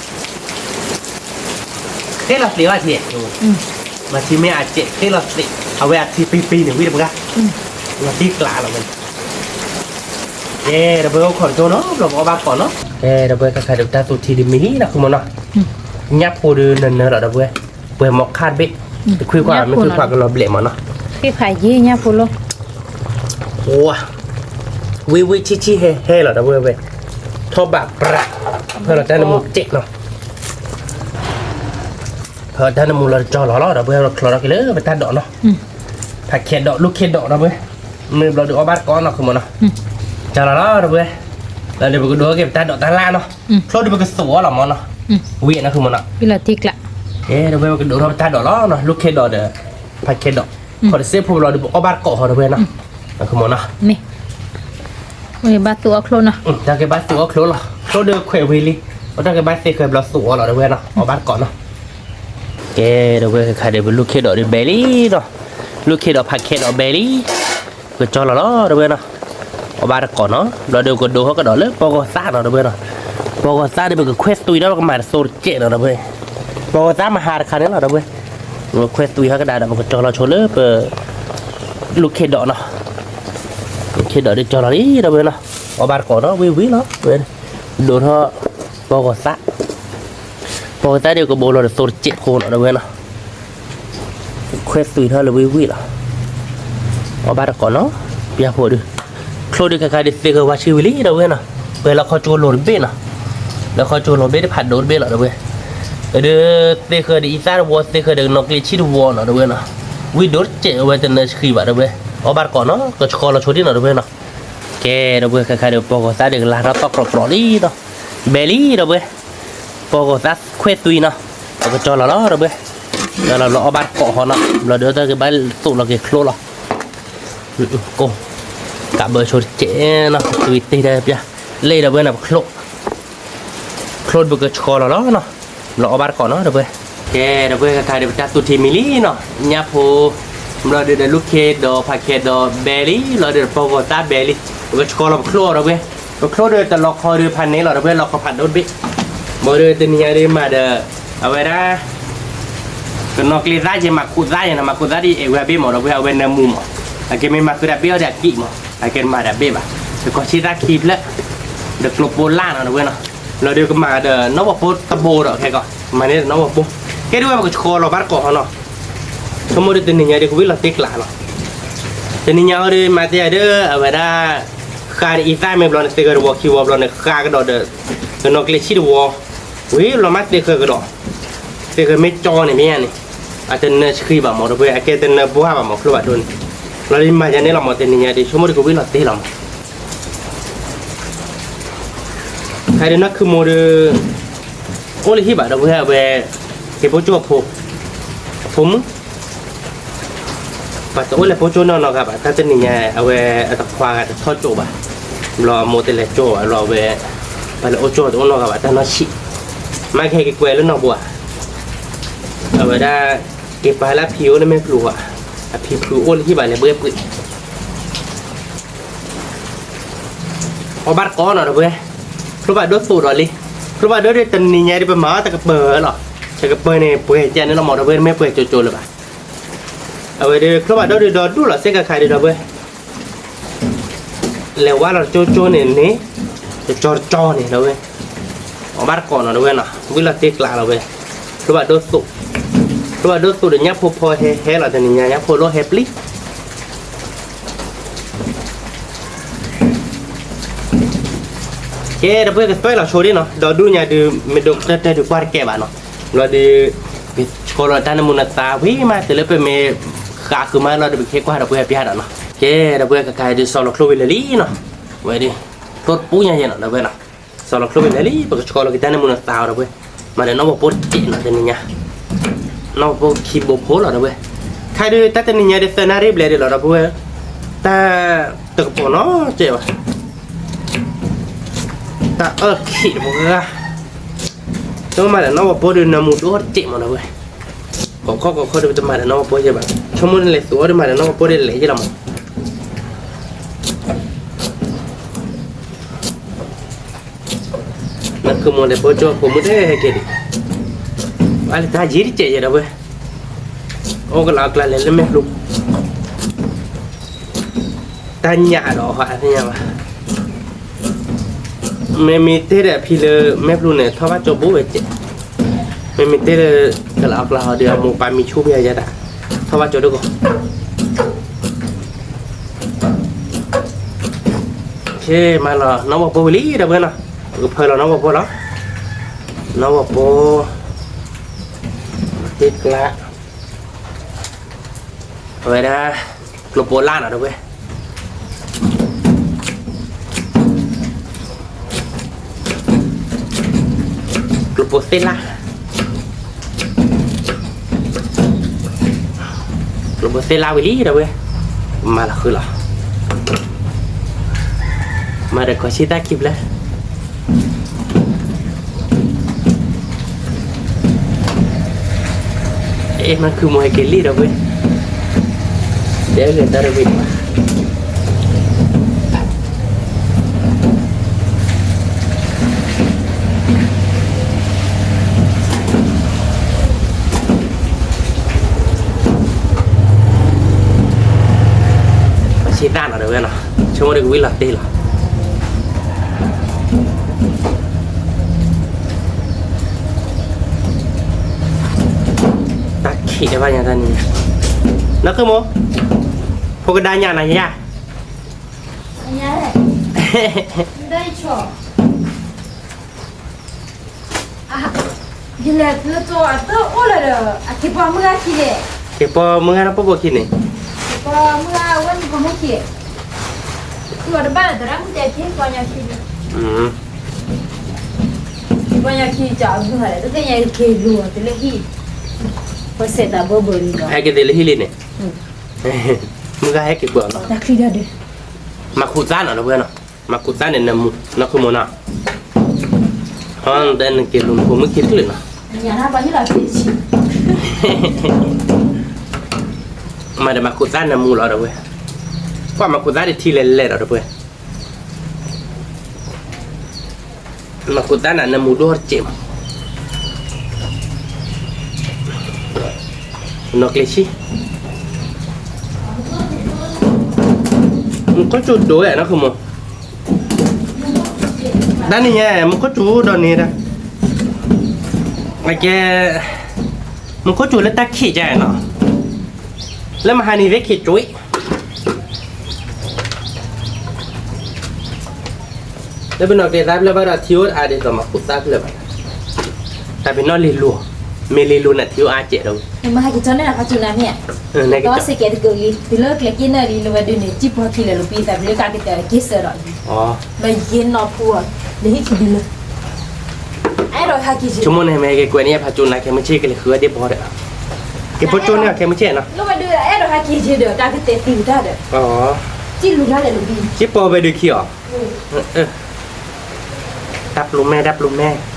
ထံ, မၤထံမ့ၢ်အစဲး ဃ့လီၤသ့း, အဝဲအထံပံပံန့ၣ် ဝံတပှၢ်, လီၤတံၢ်ကျးလီၤဝဲ, ကဲဒီပုၢ်ဝဲၢ် အိၣ်ခိးတကၠိနီၤ ဘျီပအီၣ်ဘၣ်ကိးနီၤ, ကဲဒီပုၢ်ဝဲၢ် ခဲခါဒီးပတၢ်သူထံဒ်မံၤလံနီၤ ကမိၢ်နီၤ, ညၣ်ဖိဒီးနၢၤနၢၤလီၤဒီပုၢ်ဝဲၢ်, ပှဲၤမီၤခါတဘ့ၣ်, တခွံခွါမ့ၢ်ခွံခွါကလီၤဘျဲၣ်မးနီၤ, ညၣ်ဖိလီၤ, ဝံၤဝံၤဆံဆံဟဲဟဲလီၤဒီပုၢ်ဝဲၢ်, ထီၣ်ဘၣ်ပြး, ဖၢလီၤတၢ်နမူစဲးနီၤ ဖၢတၢ်နမူလီၤတကၠီလီၤလီၤ ဒီပုၢ်ဝဲၢ်ချီထီၣ်က့ၤလၢပတၢ်ဒိးနီၤ, ဖးခဲဒိး လူၢ်ခ့ဒိး ဒီပုၢ်ဝဲၢ်, မ့ၢ်ဘျီဒီးအီၣ်ဘၣ်တကိးနီၤ ကမိၢ်နီၤ, ကၠီလီၤလီၤ ဒီပုၢ်ဝဲၢ်, ဒီးပကဒိးက့ၤပတၢ်ဒိးတၢ်လၢ်နီၤ, ချိၣ်ဒီးပကသူအီၤလီၤမးနီၤ, ဝံၤနီၤ ကမိၢ်နီၤ, ဒီပုၢ်ဝဲၢ် ပကဒိးထီၣ်ပတၢ်ဒိးလီၤနီၤ လူၢ်ခ့ဒိးဒီး ဖးခဲဒိး, ခီတစ့ဖိဘျီဒီးပအီၣ်ဘၣ်တကိးဟီ ဒီပုၢ်ဝဲၢ်နီၤ, ကမိၢ်နီၤ ဘၣ်သူအီၤချိၣ်နီၤ, တၢ်ကဘၣ်သူအီၤချိၣ်လီၤ, ချိၣ်ဒီးခွဲးဝံၤလံ, အတၢ်ကဘၣ်သ့ခွဲးဘျီသူအီၤလီၤ ဒီပုၢ်ဝဲၢ်နီၤ, အီၣ်ဘၣ်တကိးနီၤ, ကဲ ဒီပုၢ်ဝဲၢ် ခဲခါဒီးပလူၢ်ခ့ဒိးဒီးဘဲလံ, လူၢ်ခ့ဒိးဖးခဲဒိးဘဲလံ, ကကၠီလီၤလီၤ ဒီပုၢ်ဝဲၢ်နီၤ, အီၣ်ဘၣ်တကိးနီၤ ဘျီဒီးပကဒိးထီၣ်ကဒီးလၢပီၢ်ဂီၤသၣ်နီၤ ဒီပုၢ်ဝဲၢ်နီၤ, ပီၢ်ဂီၤသၣ်ဒီးပကခွဲးသွံးဒီး ပကမၤတသိတစဲးနီၤ ဒီပုၢ်ဝဲၢ်, ပီၢ်ဂီၤသၣ်မဟါတခါန့ၣ်လီၤ ဒီပုၢ်ဝဲၢ်, ပကခွဲးသွံးထီၣ်ကဒါဒီး ပကကၠီလီၤဆိလၢပ လူၢ်ခ့ဒိးနီၤ, လူၢ်ခ့ဒိးဒီးကၠီလီၤလံ ဒီပုၢ်ဝဲၢ်နီၤ, အီၣ်ဘၣ်တကိးနီၤ ဝံၤဝံၤလီၤ ဒိးထီၣ် ပီၢ်ဂီၤသၣ်, ပီၢ်ဂီၤသၣ်ဒီးကဘိးလီၤတသိတစဲးဖိနီၤ ဒီပုၢ်ဝဲၢ်နီၤ, ခွဲးသွံးထီၣ်လၢဝံၤဝံၤလီၤ, အီၣ်ဘၣ်တကိးနီၤ, ပျၢ်ဖိဒုး, ချိၣ်ဒုးခဲခါဒီးသ့ဃၢၤဝါဆှံဝံၤလံ ဒီပုၢ်ဝဲၢ်နီၤ, ပှဲၤလီၤခီကၠိလိၤတဘ့ၣ်နီၤ, လီၤခီကၠိလိၤဘ့ၣ်တဖးဒိၣ်တဘ့ၣ်လီၤ ဒီပုၢ်ဝဲၢ်, ဒီးသ့ဃၢၤဒီးအံသၣ်တဝီ သ့ဃၢၤဒီးနီၣ်ကျ့ဆံၣ်တဝီနီၤ ဒီပုၢ်ဝဲၢ်နီၤ, ဝံၤဒိၣ်တစဲးအဝဲတနၢၤဆှံဘၣ် ဒီပုၢ်ဝဲၢ်, အီၣ်ဘၣ်တကိးနီၤ ကဆှီလီၤဆိဒ်နီၤ ဒီပုၢ်ဝဲၢ်နီၤ, ကဲ ဒီပုၢ်ဝဲၢ် ခဲခါဒီးပီၢ်ဂီၤသၣ်ဒီးကလၤထီၣ်သီၣ်ကြီကြီလံနီၤ, ဘဲလံ ဒီပုၢ်ဝဲၢ်, ပီၢ်ဂီၤသၣ်ခွဲးသွံးနီၤ, ပကကၠီလီၤလီၤ ဒီပုၢ်ဝဲၢ်, ဘျီအီၣ်ဘၣ်တကိးဟီနီၤ, ဘျီဒီးတၢ်ကဘၣ်သိးလီၤက့ၤချိလီၤ. ကိး ကးဘၢဆိတကဲးနီၤ, တဝံၤတ့ၢ်တၢ်ပျၢ်, လၢဒီပုၢ်ဝဲၢ်န့ၣ် ပချိ, ချိဒီးပကဆှီလီၤလီၤနီၤ, ဘျီအီၣ်ဘၣ်တကိးနီၤ ဒီပုၢ်ဝဲၢ်. ကဲ ဒီပုၢ်ဝဲၢ် ခဲခါဒီး ပတၢ်သူၣ်ထံမံၤလံနီၤ, ညၣ်ဖိ ဘျီဒီးဒၢးလူၢ်ခ့ဒီးဖးခဲဒီးဘဲလံ, ဘျီဒီးပှၤဂီၤတၢ်ဘဲလံ, ပကဆှီလီၤပချိအီၤ ဒီပုၢ်ဝဲၢ်, ပချိဒီးတလီၤခီဒီးဖးန့ၣ်လီၤ ဒီပုၢ်ဝဲၢ်, လီၤခီဖးဒိၣ်တဘ့ၣ်, ဘၣ်ဒီးတနံၤညါဒီးမၤဒီး အဝဲဒၣ် ကနီၣ်ကျ့သၣ်က့ၤ မၤခူးသၣ်က့ၤနီၤ, မၤခူးသၣ်ဒီးအဲၣ်ဝဲအဘ့ၣ်မး ဒီပုၢ်ဝဲၢ်, အဝဲနၢမူမး, အကဲမ့ၢ်မၤဃုာ်တၢ်ဘ့ၣ်အီၤဒီးအကံၣ်မး, အကဲမၤတၢ်ဘ့ၣ်ဘၣ်, ဒီးကီၢ်ဆံသၣ်ခံဖျၢၣ်, ဒီးကျိပိလၢ်နီၤ ဒီပုၢ်ဝဲၢ်နီၤ, လီၤဒီးကမၤဒီးနီၣ်ဝီၤပိတဘိဒီး ခဲကီး မၤန့ၢ်ဒီးနီၣ်ဝီၤပိ, ကဲ ဒီပုၢ်ဝဲၢ် ပကဆှီလီၤဘၣ်တကိးဟီနီၤ, ဆိကမိၣ်ဒီးတနံၤညါဒီး ကဝံၣ်လီၤတ့ကျးလီၤ, တနံၤညါအီၤဒီး မၤသ့ယၤဒီး အဝဲဒၣ် ဃါဒီးအံသၣ်မ့ၢ်ဘျီန့ၣ် သ့ၣ်ဃၢၤတဝီခံဝီဘျီန့ၣ် ဃါကဒီးဒီး ကနီၣ်ကျ့ဆံတဝီ ဝံၤလီၤမး သ့ၣ်ဃၢၤကဒီး, သ့ၣ်ဃၢၤမ့ၢ်ကၠီန့ၣ် မ့ၢ်ဧါန့ၣ်, အတနၢဆှံဘၣ်မး ဒီပုၢ်ဝဲၢ်, အကဲတနၢပှၢ်ဘၣ်မး ချိဘၣ်ဒိန့ၣ်, လီၤဒီးမၤယၤန့ၣ်လီၤမး တနံၤညါဒီး ဆိကမိၣ်ဒီး ကဝံၣ်လီၤတ့လီၤမး, ခဲဒီးနီၢ်ခုမိၢ်ဒီး အိၣ်လၢဟံၣ်ဘၣ် ဒီပုၢ်ဝဲၢ်, အဝဲ က့ၤပိကၠိအဖိ, အဖိမုၣ် ပှၤတအိၣ်လဲၤပိကၠိနီၢ်နီၢ်ဂၤဘၣ်, တၢ်တနံၤညါ အဝဲအတခွါဂၤတထီၣ်ကၠိဘၣ်, ဘျီအမိၢ်တလဲၤကၠိဘၣ် ဘျီအဝဲ ပှၤလဲၤအိၣ်ကၠိတအိၣ်နီၢ်ဂၤဘၣ် တၢ်နီၢ်ဆံး, မ့ၢ်ကဟဲက့ၤကွဲးလၢနီၢ်ဘိဧါ, အဝဲဒၣ် က့ၤပာ်လၢအဖံအိၣ်လၢမဲာ်ဖျိဧါ, အဖံဖုအိၣ်လၢဟံၣ်ဘၣ် လဲၤဘှဲၣ်ပှ့ၤ အီၣ်ဘၣ်တကိးနီၤ ဒီပုၢ်ဝဲၢ်, ချိဘၣ်ဒိသိးဒီးလံ, ချိဘၣ်ဒိဒီးတနံၤညါဒီး ပမၤအီၣ်တကပၤလီၤ, တကပၤန့ၣ် ပှဲၤကဲန့ၣ်လီၤမး ဒီပုၢ်ဝဲၢ်, မ့ၢ်ပှဲၤကၠိကၠိလၢၤဘၣ်, အဝဲဒီး ချိဘၣ်ဒိဒီး ဒီဒူၣ်လီၤ စ့ၢ်ကီးခါဒီး ဒီပုၢ်ဝဲၢ်, လဲၤဝါလီၤတကၠိကၠိန့ၣ်န့ၣ်, တကၠီတကၠီန့ၣ် ဒီပုၢ်ဝဲၢ်, အီၣ်ဘၣ်တကိးနီၤ ဒီပုၢ်ဝဲၢ်နီၤ, ဝံၤလီၤတ့ကျးလီၤဝဲ, ချိဘၣ်ဒိသိး, ချိဘၣ်ဒိသိးဒီး ညၣ်ဖိဖီဟဲဟဲလီၤ တနံၤညါ ညၣ်ဖိလိၣ်ဟဲပျံၤ ကဲ ဒီပုၢ်ဝဲၢ် ကသွဲလီၤဆိဒ်နီၤ, ဒီဒူၣ်ညါဒုး မ့ၢ်ဒိးကတၢၢ်တၢၢ်ဒုးကွၢ်တကဲဘၣ်နီၤ, ဘျီဒီး ပကဆှီလီၤတၢ်နၢမူနသါဝံၤမး တုၤလၢပမ့ၢ်ဃးဃုာ်မးလီၤဒီး ပကဟဲကွၢ်ဒီပုၢ်ဝဲၢ်ပျၢ်ဒီးနီၤ, ကဲ ဒီပုၢ်ဝဲၢ် ကကါဒုး စီၤလီၤချိဝံၤလၢာ်လံနီၤ, ဝဲဒုး ချိတပူညါယဲနီၤ ဒီပုၢ်ဝဲၢ်နီၤ, စီၤလီၤချိဝံၤလၢာ်လံ ပကဆှီလီၤက့ၤတၢ်နၢမူနသါအီၤ ဒီပုၢ်ဝဲၢ်, မၤဒီးနီၣ်ဝီၤပိတကဲးနီၤ တနံၤညါ, နီၣ်ဝီၤပိခံဘိဖိလီၤ ဒီပုၢ်ဝဲၢ်, ခါဒုး တၢ်တနံၤညါဒုး သၢနၣ်ရံၣ်ဘျဲၣ်ဒုးလီၤ ဒီပုၢ်ဝဲၢ်, တၢ်တကပီၤနီၤ ကဲဘၣ် တၢ်အၢခံးတပှၤ, တမၤဒီးနီၣ်ဝီၤပိဒီး နၢမူဒိၣ်တကဲးမး ဒီပုၢ်ဝဲၢ်, ကီၢ်ခီၣ်ကီၢ်ခီၣ်ဒီး ပတမၤဒီးနီၣ်ဝီၤပိယဲဘၣ်, ဆိကမိၣ်န့ၣ်လဲၤသူအီၤဒီး မၤဒီးနီၣ်ဝီၤပိဒီး လဲၤယဲလီၤမး, နကမိၣ်လဲၤပိကၠိဖိမုၣ်တဲဟဲက့ၤဒံး, အါလၢတၢ်ယံၤတကဲးယဲ ဒီပုၢ်ဝဲၢ်, အိၣ်ကလီအကျါလဲၤလၢမဲာ်ဖျိ တၢ်ညၣ်ဒီးဟီသ့ၣ်ညါဘၣ်, မ့မ့ၢ်တဲဒီးအဖံလၢမဲာ်ဖျိန့ၣ် ထီၣ်ဘၣ်ကၠိဘိဝဲကဲး, မ့မ့ၢ်တဲလၢ ကလီအကျါဟီဒီး အမိၢ်ပၢ်မံဆိဖဲယဲဒၣ်, ထီၣ်ဘၣ်ကၠိဒိၣ်ကီး ကဲ မၤလီၤနီၣ်ဝီၤပိဝံၤလံ ဒီပုၢ်ဝဲၢ်နီၤ, ပကဖၢလီၤနီၣ်ဝီၤပိလီၤ, နီၣ်ဝီၤပိ တ့ကျါ အဝဲဒၣ် ကျိပိလၢ်နီၤ ဒီပုၢ်ဝဲၢ် ကျိပိသ့ၣ်လၢ်, ကျိပိသ့ၣ်လၢ်ဝံၤလံ ဒီပုၢ်ဝဲၢ်, မၤလီၤဃုာ်လီၤ, မၤဒီးကီၢ်ဆံသၣ်ခံဖျၢၣ် အဲ မၤခုမိၢ်ဟဲက့ၤလံ ဒီပုၢ်ဝဲၢ်, တဲဂ့ၤတၢ်တဝံၤဘၣ် ဆံသၣ်နီၤ ဒီပုၢ်ဝဲၢ်နီၤ, ဆိကမိၣ်ဒီးကဝံၣ်လီၤတ့ၢ်လီၤ. တၢ်ခံးတဘၣ်ညါတၢ်န့ၣ်, နီၢ်ခိမိၢ်, ဖိကဒါညၣ်နၤယါ, ယလဲၤဖျိကၠိအတအိၣ်လၢၤဒီး အခ့ပှၤမုၢ်ဂၤခံန့ၣ်, ခ့ပှၤမုၢ်ဂၤနီၢ်ပိာ်ပိာ်ခံန့ၣ်, ခ့ပှၤမုၢ်ဂၤဝဲန့ၣ်ပှၤမုၢ်ခံ, သူအတဘၣ်လၢၤ သရၣ်မုၣ်တဲခ့ပှၤညါခံန့ၣ်, ခ့ပှၤညါခံ ကၠီအဂုၤဟဲလၢ တသ့ၣ်ညါက့ၤလူၤအီၤတုၤလၢဟံၣ် ပစဲးသးဘိဘိလံလီၤ. ဟဲက့ၤသ့လၢဟံၣ်လံန့ၣ်, မုၢ်ဂၤဟဲက့ၤပှၤလီၤ. တၢ်ချံတၢ်ဒုး, မၤခူၣ်သါနီၤ ဒီပုၢ်ဝဲၢ်နီၤ, မၤခူၣ်သါန့ၣ်နမူ, နီၢ်ခူၣ်မိၢ်နီၤ, ဟီတဲနက့ၤလူၤနဖိမုၣ်ခံတချုးနီၤ, မၤဒီးမၤခူၣ်သါနမူလီၤ ဒီပုၢ်ဝဲၢ်, ကွၢ်မၤခူၣ်သါဒံးထံလဲၤလဲၤဒီး ဒီပုၢ်ဝဲၢ် မၤခူၣ်သါနၤနမူဒိၣ်တစဲးမး, နီၢ်ကျ့ဆံ, မူခိၣ်စူၤဒိၣ်ဝဲနီၢ်ခူၣ်မိၢ်, တၢ်နံၤညါ မူခိၣ်စူၤဒီးန့ၣ်ဒီး, အကဲ, မူခိၣ်စူၤလၢတၢ်ခံးကနီၤ, လၢမဟါနံၤသ့ၣ်ခံးကွံာ် လၢပနီၢ်ကျ့သါဖျၢၣ်ဘၣ်ဒီးထံအိၣ်အါဒ်သိးမၤခူၣ်သါဖျၢၣ်ဘၣ်, တၢ်ပနီၣ်လံၤလိၤ, မ့ၢ်လံၤလိၤန့ၣ်ထံအိၣ်အါစဲးဒီး, မဟါက့ၤကၠီန့ၣ်ဖးစူၤနၤမ့ၢ်, ဒီးစ့ၢ်ကီးတက့ၤလံ တုၤလၢကျဲက့ၤနၢ်လံ လၢဝဲဒုးန့ၣ် ကံၣ်ပှီၤခံလၢာ်လီၤပံသးပလၢကးကတဲာ်က့ၤစၢၤဒီး, လၢယ့နီၢ်ဖူအီၤ, လၢဟံၣ်ခံဒုလၢ အဲၣ်ဒိးဟဲက့ၤဆိကမိၣ်န့ၣ် မ့ၢ်က့ၤကွဲးန့ၢ်ဖးစူၤနၤ ခဲမုၢ်ဆ့ၣ်ကလဲၤဃုဝဲဒ့ၣ်ဘီဒီး, က့ၤဖိကၠိန့ၢ်အီၤခဲမုၢ်ဆ့ၣ်နီၤ, လၢဝဲဒုးအဲၣ်ဒိးဟဲက့ၤဆိဒီး တၢ်ကတဲာ်သံဝဲတၢ်ဒီး, ကံၣ်လူၤလၢလဲၤလီၤပံ, ကံၣ်ပှီၤဝဲဒုးခံအီၤ, တၢ်ပျိၤမဲ တၢ်ပျိၤမဲ, တၢ်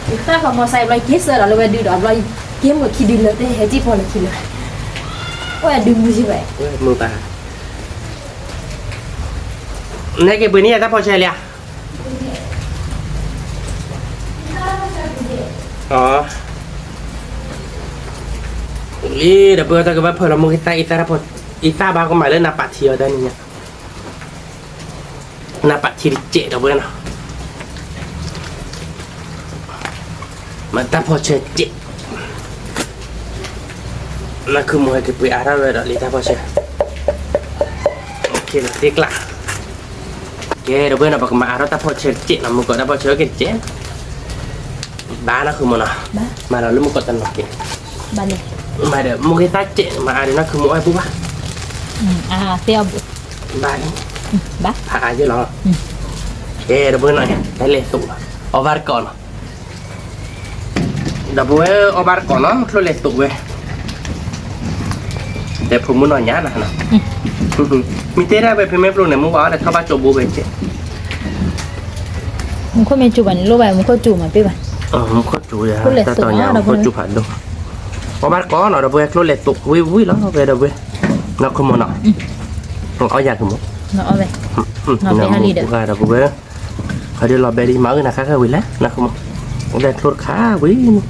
ကမီၤစဲးဘျီက့ၤစၢၤဒီးလၢဝဲဒုးဒီးဘျီ, က့ၤမုာ်ခံဒုလၢတဲဟဲကံၣ်ပှီၤလၢခံလၢ, အိၣ်ဒုးမုာ်ယံၤဝဲ, မုာ်ဘၣ်, နဲက့ၤပှ့ၤန့ၢ်ယတၢ်ဖီၣ်ဆဲးလံဧါ အံၤ ဒီပုၢ်ဝဲၢ်တၢ်ကဘၣ်ဖၢလီၤမိၢ်က့ၤသၣ်အံၤသၣ်တၢ်ဖီၣ်, အံၤသၣ်ဘၣ်ကမၤလၢနးပာ်ထံအီၤတၢ်နံၤညါ, နးပာ်ထံတစဲးဒီပုၢ်ဝဲၢ်နီၤ, မၤတၢ်ဖီၣ်ဆဲးတစဲး, နၢ်ခုမိၢ်ဟဲက့ၤပှ့ၤအါထီၣ်ဝဲဒီးလံတၢ်ဖီၣ်ဆဲး, သ့ကျး ကဲ ဒီပုၢ်ဝဲၢ်နီၤ ပကမၤအါထီၣ်တၢ်ဖီၣ်ဆဲးတစဲးနီၤ, မုၢ်ကီးတၢ်ဖီၣ်ဆဲးအိၣ်က့ၤတစဲး, ဘၣ်နၢ်ခုမိၢ်နီၤ, မၤလီၤလၢမုၢ်ကီးတနီၤက့ၤ, မၤဒီး မိၢ်က့ၤသၣ်တစဲး မၤအါဒီးနၢ်ခုမိၢ်အိၣ်ဟဲပူၤဘၣ်, ဘၣ်လံ, ဖးအါယဲၢ်လီၤ, ကဲ ဒီပုၢ်ဝဲၢ်နီၤ ဟဲလဲၤသိးလီၤ, အီၣ်ဘၣ်တကိးနီၤ ဒီပုၢ်ဝဲၢ် အီၣ်ဘၣ်တကိးနီၤ ချိၣ်လဲၤသိးဝဲ, တဲဖိမုၣ်နီၢ်ညါနီၤ, မ့ၢ်တဲဒၣ်ဝဲဖဲမ့ၢ်ပျိန့ၣ် မုၢ်ဝါအီၤလဲၤထီၣ်ဘၣ်ကၠိဘိဝဲကဲ, မူခိၣ်မ့ၢ်စူၤဘၣ်န့ၣ် လိၣ်ဘၣ်မူခိၣ်စူၤမးပ့ၢ်ဘၣ်, မူခိၣ်စူၤယါ တၢ်တီၤညါ မူခိၣ်စူၤဖးဒိၣ်, အီၣ်ဘၣ်တကိးနီၤ ဒီပုၢ်ဝဲၢ် ချိၣ်လဲၤသိးဝံၤဝံၤလီၤ ဝဲဒီပုၢ်ဝဲၢ်, နီၢ်ခိမိၢ်နီၤ, အီၣ်ယၤခိမိၢ်, ဒီပုၢ်ဝဲၢ် ခီဒုးလီၤဘဲလံ မၤအၢနၤခါခဲဝံၤလဲၣ် နၢ်ခိမိၢ်, အိၣ်လၢချိၣ်တခါဝံၤ,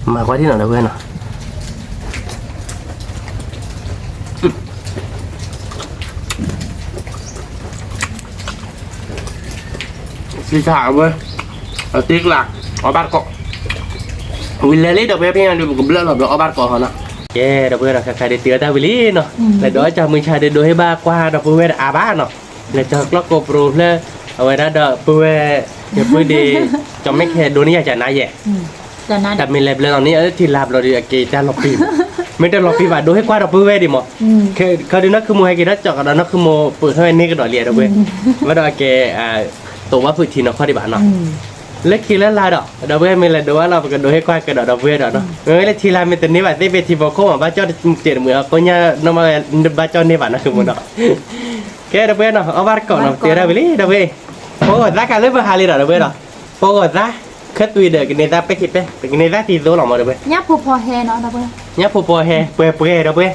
မၤကွၢ်ဒ်နီၤ ဒီပုၢ်ဝဲၢ်နီၤ, စံးဆၣ်ဝဲ, အတ့ကျး, အီၣ်ဘၣ်တကိး, ဝံၤလဲၤလံ ဒီပုၢ်ဝဲၢ် ဖဲညါဒုး ပကဘျၢလီၤဘျီ အီၣ်ဘၣ်တကိးဟီနီၤ, ကဲ ဒီပုၢ်ဝဲၢ်နီၤ ခါခါဒုးတုၤအတၢ်ဝံၤလံနီၤ, လဲၤဒိးအီၣ်ကၢမုၢ်ဆါဒုး ဒိးဟ့ၣ်ဘၣ်ကွၢ်ဒီပုၢ်ဝဲၢ်တအါဘၣ်နီၤ, လဲၤကၠီၤကျီၢ်ကိးပရိဖျၢၣ်, အဝဲဒၣ်ဒီပုၢ်ဝဲၢ်, ယပုၢ်ဒ့, ကၠီၤမ့ၢ်ခဲဒိးန့ၢ်ယၤကနါယဲၢ် တၢ်မ့ၢ်လဲၤဘျၢလီၤန့ၣ် အထံလါဘျီဒီး အက့ၤတၢ်လီၤပံၤ, မ့ၢ်တလီၤပံၤဘၣ် ဒိးဟ့ၣ်ကွၢ်ဒီပုၢ်ဝဲၢ်ဒံးမး, ခီဒုးနီၢ်ခုမိၢ်ဟဲက့ၤဒီး ကၠီၤကဒီးနီၢ်ခုမိၢ် ပၢၢ်ထီၣ်ဝဲန့ၢ်ကဒီးလံ ဒီပုၢ်ဝဲၢ်, ဝဲဒီးအကဲ, သိးဘၣ်ဖုးထံနီၤခီၣ်ဒံးဘၣ်နီၤ, လၢခံလၢလာ်ဒီး ဒီပုၢ်ဝဲၢ်မ့ၢ်လဲၤဒိးဘၣ်လီၤ ပကဒိးဟ့ၣ်ကွၢ်ကဒီးဒီပုၢ်ဝဲၢ်ဒီးနီၤ, မ့ၢ်ဝဲလၢထံလါမ့ၢ်တန့ၢ်ဘၣ်သ့ၣ် ဖဲထံဖိခိၣ်မး ဘၣ်ကၠီၣ်တစဲးတမုာ် ကိညါနီၢ်မးဝဲ ဘၣ်ကၠီၣ်န့ၢ်ဘၣ်နီၢ်ခုမိၢ်နီၤ ကဲ ဒီပုၢ်ဝဲၢ်နီၤ အီၣ်ဘၣ်တကိးနီၤ ပတဲဒၣ်ဝံၤလံ ဒီပုၢ်ဝဲၢ်, ပဂီၤသးခါလၢပဟးလံဒီး ဒီပုၢ်ဝဲၢ်ဒီး, ပဂီၤသး, ခဲသွံဒီး ကန့ၢ်သးပဲခံပဲ, ပကန့ၢ်သးသံသိလီၤမး ဒီပုၢ်ဝဲၢ်, ညၣ်ဖိဖီဟဲနီၤ ဒီပုၢ်ဝဲၢ်, ညၣ်ဖိဖီဟဲ ပှဲၤပှဲၤ ဒီပုၢ်ဝဲၢ်,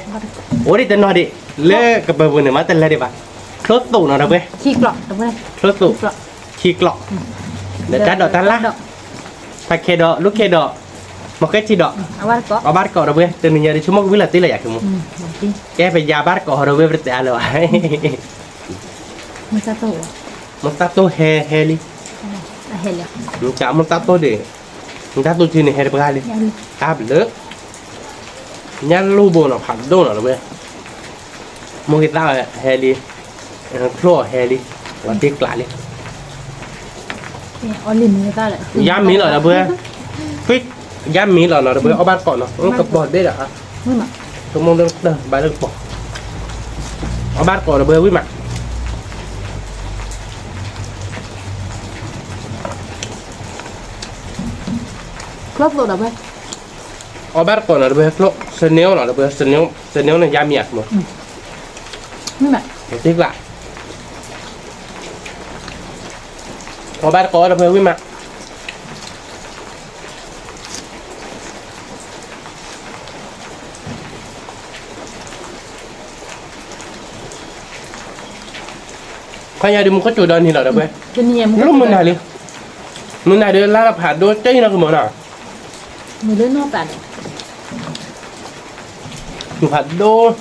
အိၣ်ဒံးတနီၤဒံး, လၢကပၢၤပူၤန့ၣ် မ့ၢ်တလဲၤဒံးဘၣ်, ချိၣ်သိးနီၤ ဒီပုၢ်ဝဲၢ်, ချိၣ်သိး, ခံကျီး, ဒီးတၢ်ဒိးတၢ်လၢ်, ဖးခဲဒီး လူၢ်ခဲဒီး, မီၤဃဲထံဒီး, အီၣ်ဘၣ်တကိး ဒီပုၢ်ဝဲၢ်, တနံၤညါဒုးဆိကမိၣ်ကဝံၤလီၤတ့ၢ်လၢယၤကမူ, ကဲ ပယၤဘၣ်တကိးဟီ ဒီပုၢ်ဝဲၢ်ပတဲအါလၢၤဘၣ် မ့ၢ်တၢ်တိၢ်ဟဲဟဲလံ, မ့ၢ်တၢ်တိၢ်ဒံး, တၢ်တိၢ်ထံန့ၣ် ဟဲတပှၢ်လံ, တၢ်ဘျုး, ညၣ်လူၢ်ဘိနီၤ ဖးဒိၣ်နီၤ ဒီပုၢ်ဝဲၢ်, မိၢ်က့ၤသၣ်ဟဲလံ, ချိၣ်အီၤဟဲလံ, လီၤတ့ၢ်ကျးလံ, ယါမံၤလီၤ ဒီပုၢ်ဝဲၢ်, ယါမံၤလီၤနီၤ ဒီပုၢ်ဝဲၢ် အီၣ်ဘၣ်တကိးနီၤ ကပီၤတဘ့ၣ်ဒီး, ကမိၢ်လၢတၢ်ဘၣ်လၢကပီၤ, အီၣ်ဘၣ်တကိး ဒီပုၢ်ဝဲၢ် ဝံၤမး, ကျီၢ်သိး ဒီပုၢ်ဝဲၢ်, အီၣ်ဘၣ်တကိးနီၤ တဝဲကျိၣ် စန့ၢ်နီၤ တဝဲ စန့ၢ်န့ၣ် ယါမံၤဧါမး, တ့ကျး, အီၣ်ဘၣ်တကိး တဝဲဝံၣ်မး ခီယၤဒုး မူခိၣ်စူၤဒီးန့ၣ်လီၤ တဝဲ, လၢမုၢ်နၤလံ, မုၢ်နၤဒုး လါလီၤဖးဒိၣ်ကဲအံၤနီၤ ကမၢနီၤ, မုၢ်ဖးဒိၣ်,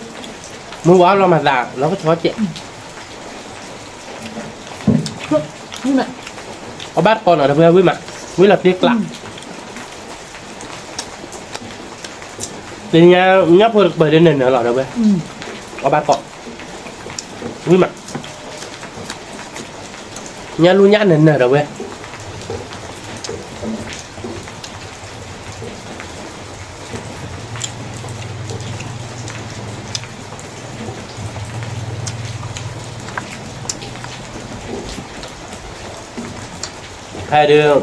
မုၢ်ဝါလီၤမၤသး လီၤကဆီကဲး, အီၣ်ဘၣ်တကိးနီၤ တဝဲဝံၣ်မး, ဝံၣ်လီၤတ့ကျး, တညါ ညၣ်ဖိတကပၤဒုးနၢၤနၢၤလီၤ တဝဲ, အီၣ်ဘၣ်တကိး ဝံၣ်မး, ညၣ်လူၢ်ညၣ်နၢၤနၢၤ တဝဲ, ဖဲဒုး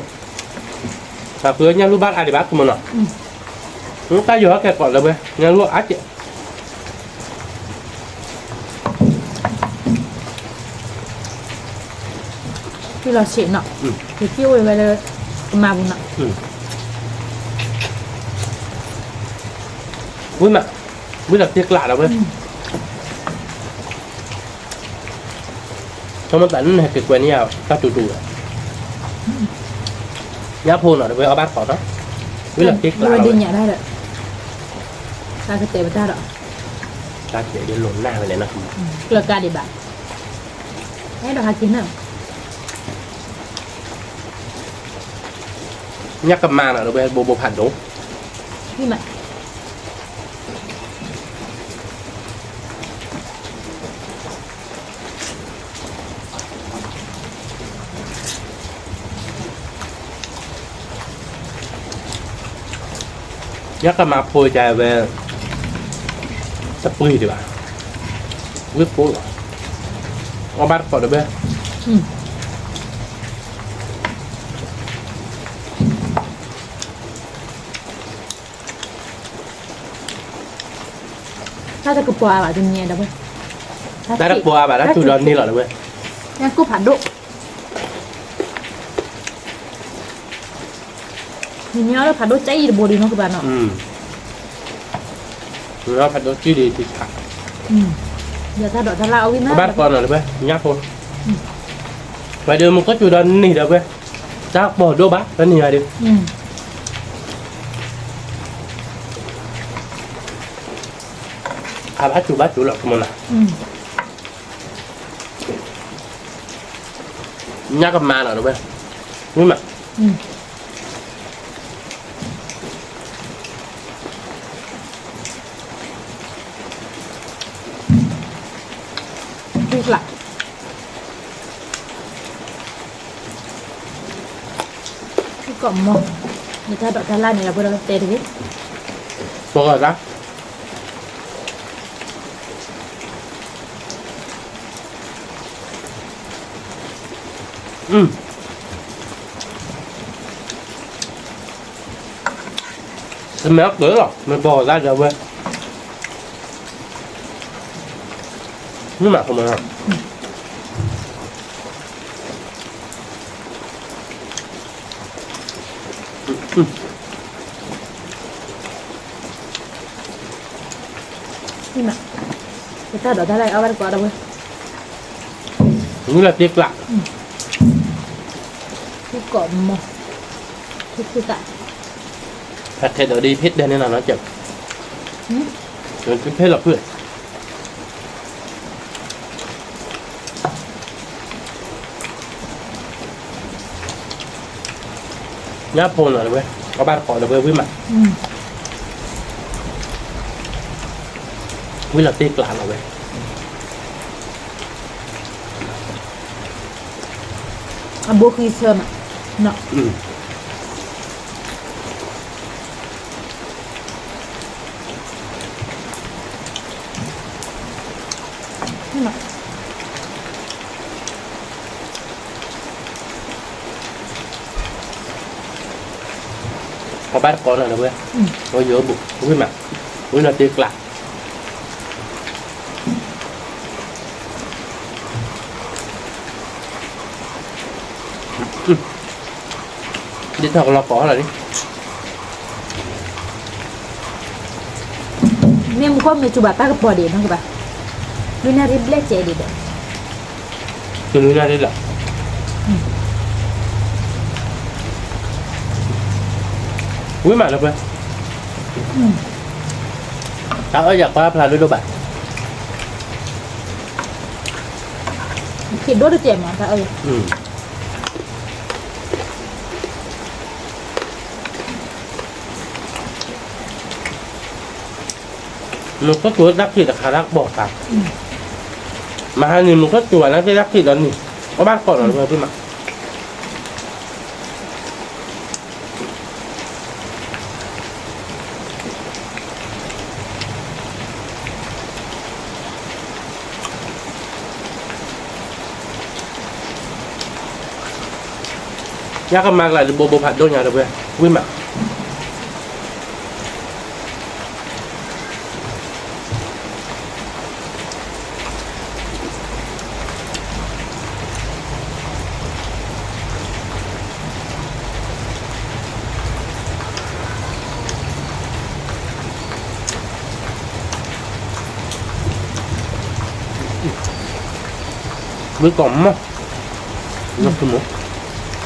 သးဃုညၣ်လူၢ်ဘၣ်အါဒံးဘၣ် ကမၢနီၤ, တၢ်ယီၤဟဲကဲကိးလၢဝဲ ညၣ်လူၢ်အါကဲး လီၤဆံးနီၤ, ယက့ၢ်အိၣ်ဝဲလၢ ကမၤပူၤနီၤ, ဝံၣ်မး, ဝံၣ်လီၤတ့ကျးလီၤဝဲ ဆိကမိၣ်သးန့ၣ် ဟဲက့ၤကွဲးန့ၢ်ယၤ တၢ်တူၢ်တူၢ်ဝဲ, ညၣ်ဖိနီၤ တဝဲအီၣ်ဘၣ်တကိးနီၤ, ဝံၣ်လီၤတ့ကျးလီၤဝဲ, တၢ်ကတဲာ်ပတၢ်ဒီး, တၢ်ကတဲာ်ဒ်လိာ်နၢ်ဝဲလဲၣ်နီၤ, ကျၢၤကါဒံးဘၣ်, အဲၣ်ဒိးဟးက့ၤနၢ် ညၣ်ကမၤနီၤ တဝဲ ဘိဘိဖးဒိၣ်, မး ညၣ်ကမၤဖိကဝဲ, တပှံၤဒံးဘၣ်, ဝံၣ်ဖိလီၤ, အီၣ်ဘၣ်တကိးတဝဲ တၢ်တကပီၤအါဘၣ် တမံၤဒီးဝဲ, တၢ်တကပီၤအါဘၣ် တၢ်တူၢ်ဒီးန့ၢ်လီၤတဝဲ, ညၣ်ကိၢ်ဖးဒိၣ်, နမ့ၢ်အီၣ်လၢဖးဒိၣ်ကၠဲအံၤတဘိဒံးနီၢ်ကဘၣ်နီၤ, ဖးဒိၣ်ကၠံဒံးတဆး, ဒီးတၢ်ဒိးတၢ်လၢအဝံၣ်မး ဘၣ်တကိးနီၤတဝဲ ညၣ်ဖိ, ဝဲဒုးမူခိၣ်စူၤဒီးန့ၢ်ဒီးဝဲ, တၢ်ကပီၤဒိၣ်ဘၣ် တနံၤညါဒုး အဘၣ်စူၤဘၣ်စူၤလီၤ ကမၢနီၤ, ညၣ်ကမၤနီၤတဝဲ, ဝံၣ်မး, ဝံၣ်ကျး ထံကီၢ်မီၤ, နတၢ်ဒိးတၢ်လၢန့ၣ် လၢပှဲၤဒီးတဲတဂ့ၤ, ပဂီၢ်သး, တမ့ၢ်အကၢလီၤ မ့ၢ်ပဂီၢ်သးဒီးဝဲ, မ့ၢ်မး ကမၢနီၤ မ့ၢ်မး, ပတၢ်ဒိးတၢ်လၢအီၣ်ဘၣ်တကိးဒီးဝဲ, မုၢ်လၢတ့ကျး, ထံကီၢ်မီၤ, ထံကီၢ်သး, ဖဲထဲးဒိးဒ်ဖဲတဲန့ၣ်လီၤနီၤ ကဲး, ဖဲလီၤဖုး ညၣ်ဖိနီၤတဝဲ, အီၣ်ဘၣ်တကိးဒီးဝဲဝံၣ်မး, ဝံၣ်လီၤတ့ကျးလီၤဝဲ, အဘိဃံဆၢမး, နီၤ မ့ၢ်မး, ပှၤဘၣ်တကိးနီၤလၢဝဲ, ဝဲယိၤဘူး ဝံၣ်မး, ဝံၣ်နီၤတ့ကျး, ဒ်ထီၣ်ကလီၤကိးလီၤန့ၣ်, မ့ၢ်မူခိၣ်မ့ၢ်စူၤဘၣ်တၢ်ကပီၤဒံးနီၤကဘၣ်, လွံၢ်နၣ်ရံၣ်ဘျဲၣ်ကဲဒံးဒီး, တလွံၢ်နၣ်ရံၣ်လီၤ, ဝံၣ်မးလၢပှဲၤ, တၢ်အၢၣ်ယၤကွၢ်ဖျါဒိၣ်ဒိၣ်ဘၣ်, ခံဒိၣ်တကဲးမး တၢ်အၢၣ်ယၤ မူခိၣ်စူၤတၢ်ခံးတခါတၢ်ကပီၤသး, မဟါန့ၣ်မူခိၣ်စူၤဘၣ်နာ်က့တၢ်ခံးဒီးန့ၣ်, အဘၣ်တကိးနီၤလၢပှဲၤမး ယကမၤကလၤလၢဘိဘိဖးဒိၣ်ညါဒီးဝဲ, ဝံၣ်မး ဝံၣ်ကိးမး,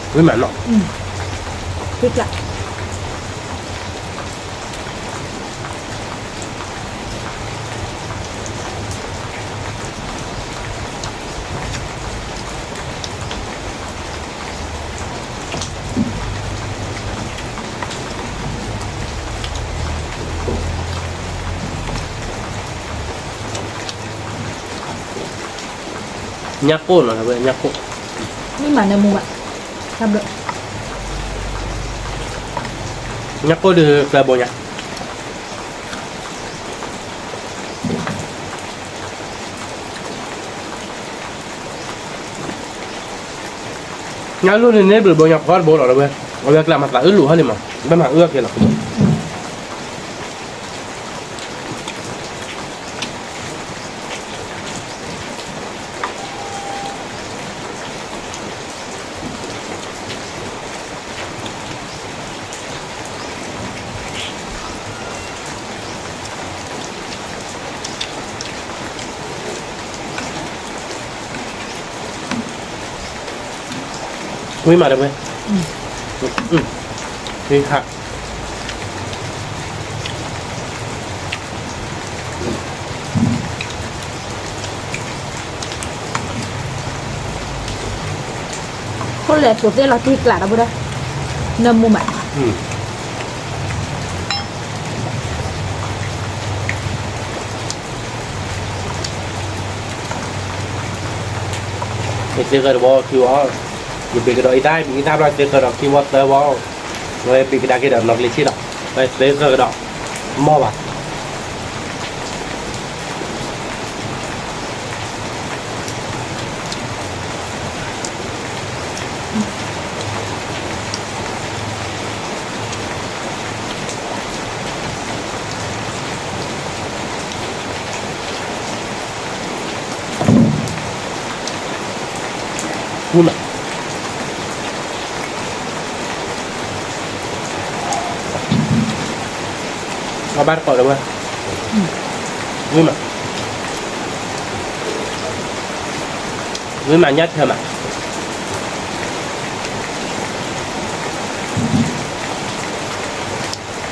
ဝံၣ်မးနီၤ, ညၣ်ကိၣ်နီၤ, ညၣ်ကိၣ်, မ့ၢ်မၤနၢမူဘၣ်, ညၣ်ကိၣ်ဒုးကျဲဘိညါ ညၣ်လူၢ်န့ၣ်န့ၣ်ဘျုးဘိညါဖီတဘိလီၤဝဲ, အဝဲကျဲမၤသးအုးလူၤဟီလံမး, ဘၣ်မၤအုးအီၣ်က့ၤလီၤ. ဝံၣ်မးဒီးဝဲ, ဟ့ၣ်ခါ, ခိၣ်လဲၤသိးသ့ၣ်လီၤတံၢ်ကျးဒီပုၢ်ဒီဝဲၢ်, နၢမူမး ယသ့ကၢၢ်တဝီခံဝီ, ယဘ့ၣ်ကဒီးအံသၣ်ဘံၣ်အံသၣ်ဘျီ သ့ကၢၢ်ဒီးခံဝီသၢဝီ, ဝဲဘ့ၣ်ကဒါက့ၤဒီးနီၢ်ကလံၤဆံးလီၤ, ဝဲသ့ကၢၢ်ကဒီး, မီၢ်ဘၣ် ဝံၣ်မး, အဘၣ်တကိးဒီးဝဲ, ဝံၣ်မး, ဝံၣ်မးညၣ်ထၢမး,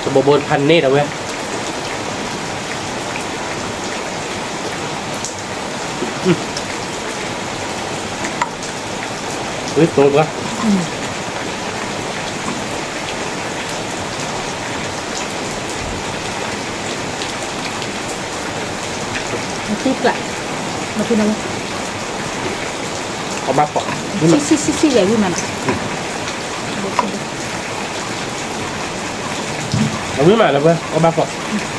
တဘိဘိတဖၣ်န့ၣ်ဒီးဝဲ ဝံၣ်သိးဘၣ်, တံၢ်ကျး, အဘၣ်ကိး, ဆံးဆံးဆံးဆံးယဲၢ်ဝံၣ်မးနီၤ, အဝံၣ်မးဒီးဝဲ အဘၣ်ကိး ဝံၣ်မး,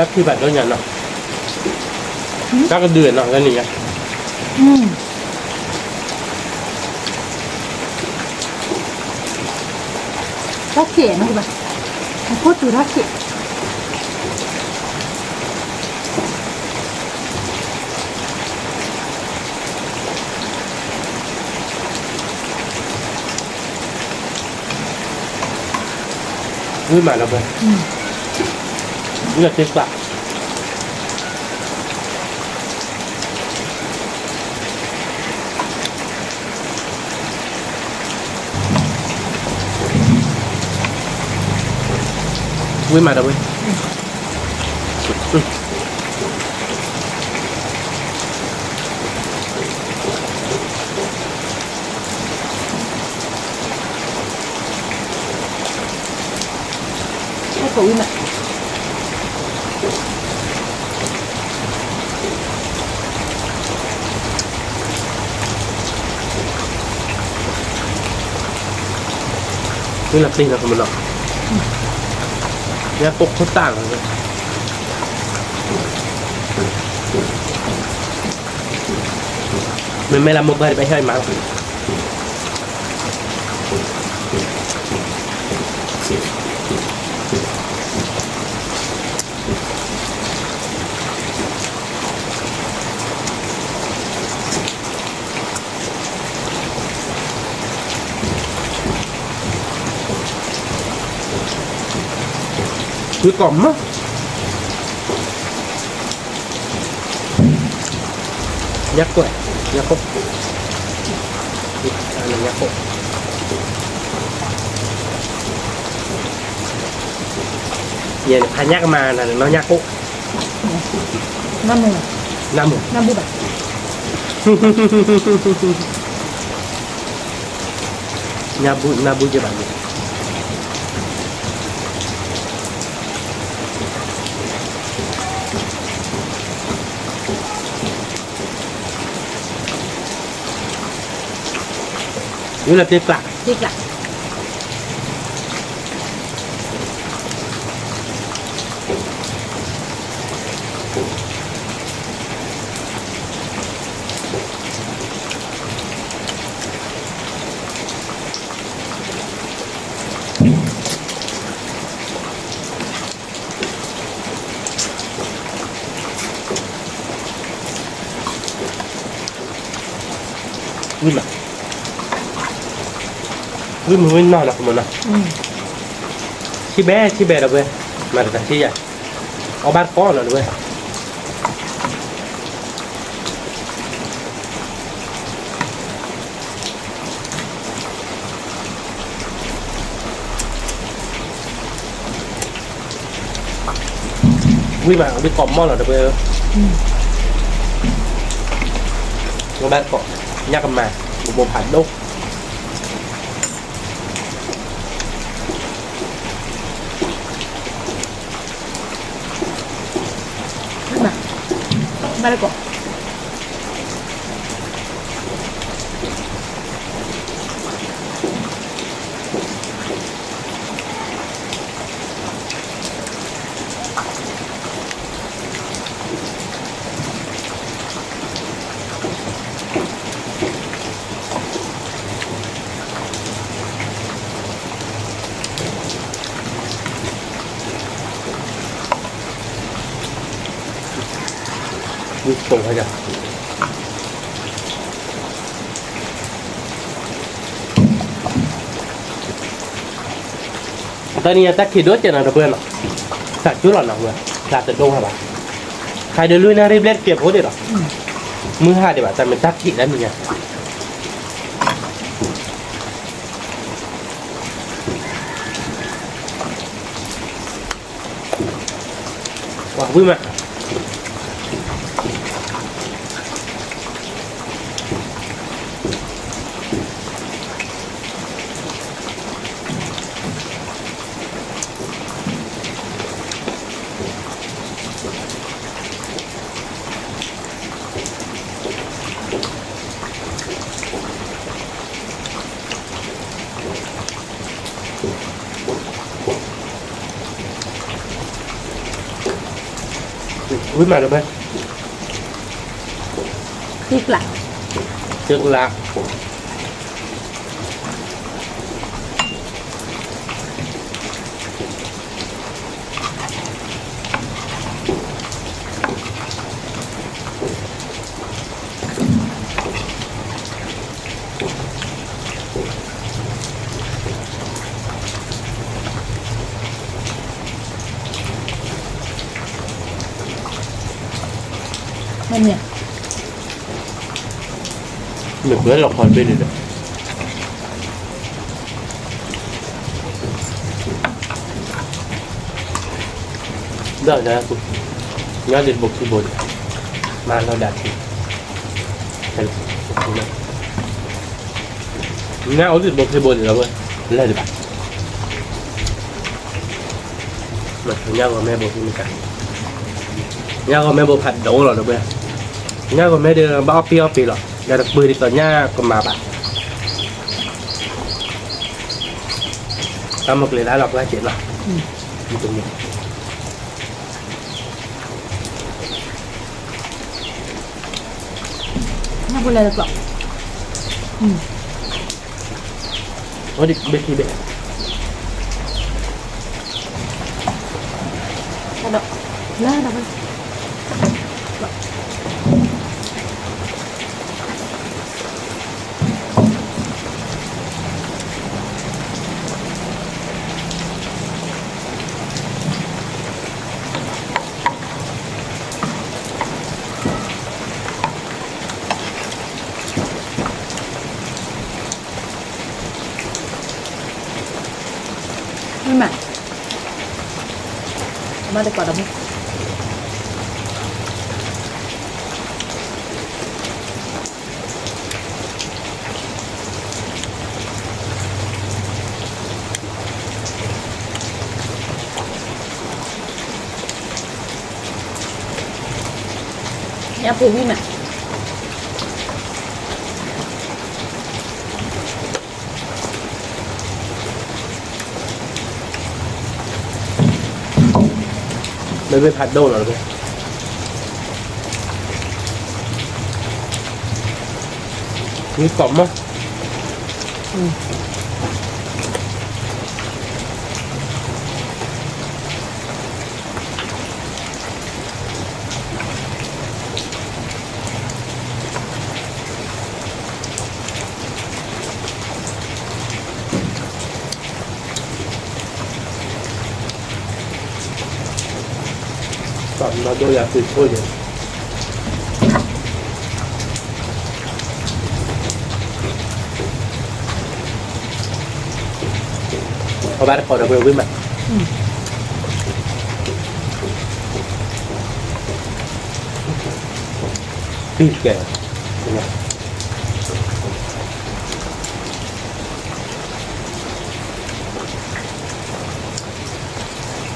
တၢ်ခံဘၣ်ဒိညါနီၤ, တၢ်ကဒုးနီၤ လၢန့ၣ်ညါ, တၢ်ခံးနီၤဘၣ်, အခိၣ်တူၤတၢ်ခံး ဝံၤမးဒီးဝဲ, ဝံၤလီၤတ့ၢ်ကျး, ဝံၤမးဒီးဝဲ ဝံၤလီၤတ့ၢ်လီၤကမနီၤ, ညၣ်ကိၣ်ခိၣ်တၢ်လီၤ, မ့မ့ၢ်လၢမိၢ်ပှၢ်တဘၣ်ဟဲအံၤမးလီၤ. ဝံၤကိးမး, ညၣ်ကိၣ်, ညၣ်ကိၣ်, ညၣ်ကိၣ်, ယဲန့ၣ်ဖးညၣ်ကမၤနၤန့ၣ် နီၢ်ညၣ်ကိၣ်, နၢ်မုာ်, နၢ်မုာ်, နၢ်ဘူၣ်ဘၣ်, နၢ်ဘူၣ်, နၢ်ဘူၣ်ယဲဘၣ်န့ၣ် ဝံၤလီၤတ့ၢ်ကျး, ဝံၤမး, ဝံၤမုၢ်ဝံၤနီၢ်နီၤ ကမနီၤ, ထံၣ်ဘဲထံၣ်ဘဲဒီးဝဲ, မၤတသးထံၣ်ယၤ, အီၣ်ဘၣ်တကီၢ်နီၤတဝဲ ဝံၤမး ဝံၤကိးမီၢ်လီၤတဝဲ, ဝံၤဘၣ်တကိး, ညၣ်ကမၤ, ဘိဘိဖးဒိၣ် ဘၣ်တကိး ဝံၤဆိးဝဲဒၣ် တနံၤညါတၢ်ခံးဒိၣ်ကဲနီၤတပှဲၤနီၤ, သးကၠူလီၤနီၤဝဲ, သးတဒိၣ်ဝဲဘၣ်, ခါဒီးလွံၢ်နၣ်ရံၣ်ဘျဲၣ်တကဲးဖိဒံးလီၤ, မုၢ်ဟါဒံးဘၣ် တၢ်မ့ၢ်တၢ်ခံးလၢနံၤညါ ကွၢ်ဝံၤမး မၤဒီးဘဲ, သ့ကျး, သ့ကျး. မ့ၢ်ပှဲၤလီၤခီတဘ့ၣ်န့ၣ်ဒီး ဒီးဒၣ်, ညၣ်ဒ်တဘိခံဘိန့ၣ်, မၤလီၤဒၣ်ထံ, ညၣ်အိၣ်ဒ်တဘိခံဘိန့ၣ်လီၤ, လဲၤဒံးဘၣ်. ညၣ်ဂီၤမဲဘိဖံမ့ၢ်က, ညၣ်ဂီၤမဲဘိဖးဒိၣ်လီၤဒီးဘဲ, ညၣ်ဂီၤမဲဒ်ဘၣ်အီၣ်ပ့ၤအီၣ်ပ့ၤလီၤ, ဒီးတပၢၤဒ်သိးညၣ်ကမၤဘၣ်. တၢ်မၤကျဲၤဒၣ်လီၤပှၢ်စဲးနီၤ, တမ့ၢ် ညၣ်ဖိလဲၤတကျီး, အိၣ်ဒံးဘ့ၣ်ခံဘ့ၣ်, ဒီး, လၢဒီး, မ့ၢ်မး, မၤတကီးဒီးမ့ၢ် ညၣ်ဖိဝံၣ်မး, မ့ၢ်ဘၣ်ဖးဒိၣ်လီၤ, မ့ၢ်ကီးမး ပှၤမၤဒိၣ်ယၤသုးခိၣ်န့ၣ်, အဘၣ်တကိးဒီးဝဲဝံၣ်မး, ပံၢ်ကဲ, မ့